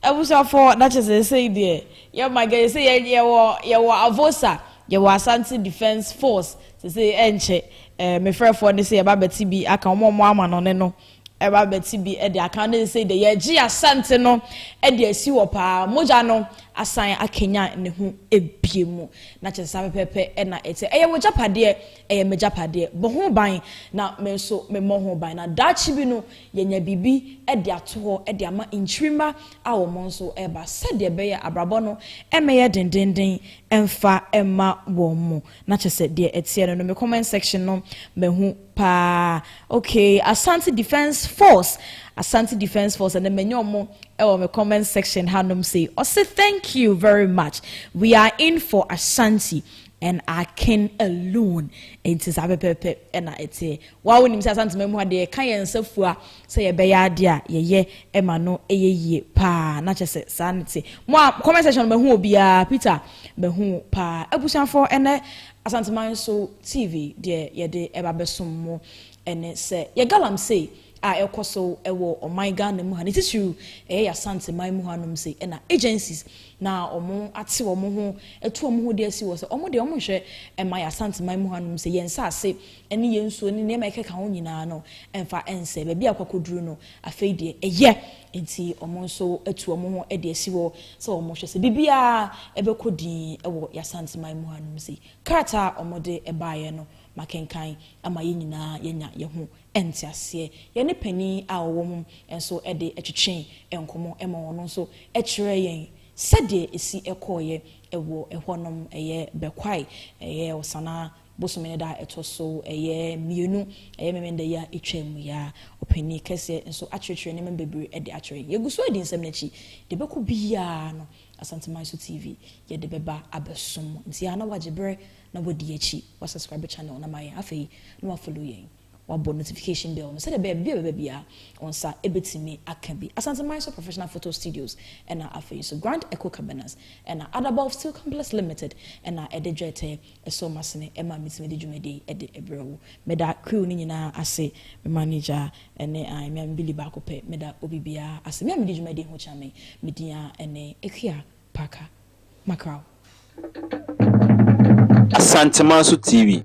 Abusuafoɔ, na kyerɛ sɛ sei deɛ yɛ ma gɛ sɛ yɛ yɛwɔ yɛwɔ Avosa, yɛwɔ Asante Defence Force, sɛ ɛnkyɛ ɛɛ me frɛfoɔ ne sɛ yɛba bɛte bi aka wɔn a wɔn ama no ne no ɛba bɛte bi de aka ne sɛ deɛ yɛgye Asante no de asi hɔ paa mogya no asan akenya ne ho ebie mu na kyerɛ saa pɛpɛpɛ ɛna ɛte ɛyɛ wɔ gyapadeɛ ɛyɛ me gyapadeɛ bɔ ho ban na me nso me mmɔ ho ban na daakye bi no yɛnya biribi de ato hɔ de ama nkyirimma a wɔn nso reba sɛdeɛ ɛbɛyɛ abrabɔ no mmɛyɛ dendenden mfa mma wɔn mu na kyerɛ sɛ deɛ ɛteɛ no no me comment section no mahu paa okay Asante Defence Force Asante Defence Force ɛnɛ manya ɔmo ɛwɔ me comment section hanom sei ɔse thank you very much we are in for Ashanti and our king alone nti saa pɛpɛpɛ ɛna ɛteɛ Wo a wonim sɛ Asantema mu ha deɛ yɛka yɛn nsa fua sɛ yɛbɛyɛ adeɛ a yɛyɛ ɛma no ɛyɛ yie paa na kyɛ sɛ saa ne te. Mo a comment section no mahu obiara Peter mahu wo paa. Abusuafoɔ ɛnɛ Asanteman so TV deɛ yɛde ɛba bɛsom mo ɛne sɛ yɛ galamsey a ɛkɔ so ɛwɔ ɔman Ghana mu ha ne titiriw ɛyɛ yɛ Asanteman mu hanom sei ɛna agencies na wɔn ate wɔn ho atu wɔn ho de asi hɔ sɛ wɔn deɛ wɔn nhwɛ ɛma yɛ Asanteman mu hanom sɛ yɛn nsaase ne yɛn nsuo ne nneɛma a ɛkeka ho nyinaa no mfa nsɛe. Baabi a akɔkɔduru no, afei deɛ ɛyɛ. Enti wɔn nso atu wɔn ho de asi hɔ sɛ wɔhwɛ sɛ biribiara bɛkɔ dinn wɔ yɛn Asanteman mu hanom sei. Krataa a wɔde baeɛ no, makenkan ama yɛn nyinaa yɛanya yɛn ho nteaseɛ. Yɛne panin a ɔwɔ mu nso de twetwee nkɔmmɔ ma ɔno nso kyerɛɛ yɛn sɛdeɛ ɛsi kɔeɛ wɔ ɛhɔnom, ɛyɛ Bɛkwae, ɛyɛ Ɔsanaa Bosome no da a ɛtɔ so ɛyɛ mmienu, ɛyɛ Memenda yi a ɛtwaam mu yi ara, ɔpanin kɛseɛ nso akyerɛkyerɛ nneɛma bebree de akyerɛ yɛn. Yɛgu so redi nsɛm no akyi, deɛ ɛbɛkɔ biara no, Asanteman So TV, yɛde bɛba abɛsom mo. Nti a na woagye berɛ na woadi akyi, woasubscribe channel no ama yɛn, afei na woafollow yɛn. Wabɔ notification bell no sɛdeɛ ɛbɛyɛ biribi a ɛbɛba biara wo nsa bɛtumi aka bi. Asanteman so Professional Photo Studios ɛna afei nso Grand Echo Cabanas ɛna Adabɔf Steel Complex Limited ɛna ɛde dwɛtɛ ɛsɔ m'asene ɛma metumi de dwumadie yi ɛde ɛbrɛ wo. Meda crew no nyinaa ase, me manager ɛne ae me a me Billy baako pɛ, meda obi biara ase. Me a medi dwumadie ho kyea me, me din ara ɛne Akua Parker Macraw. Asantemanso TV.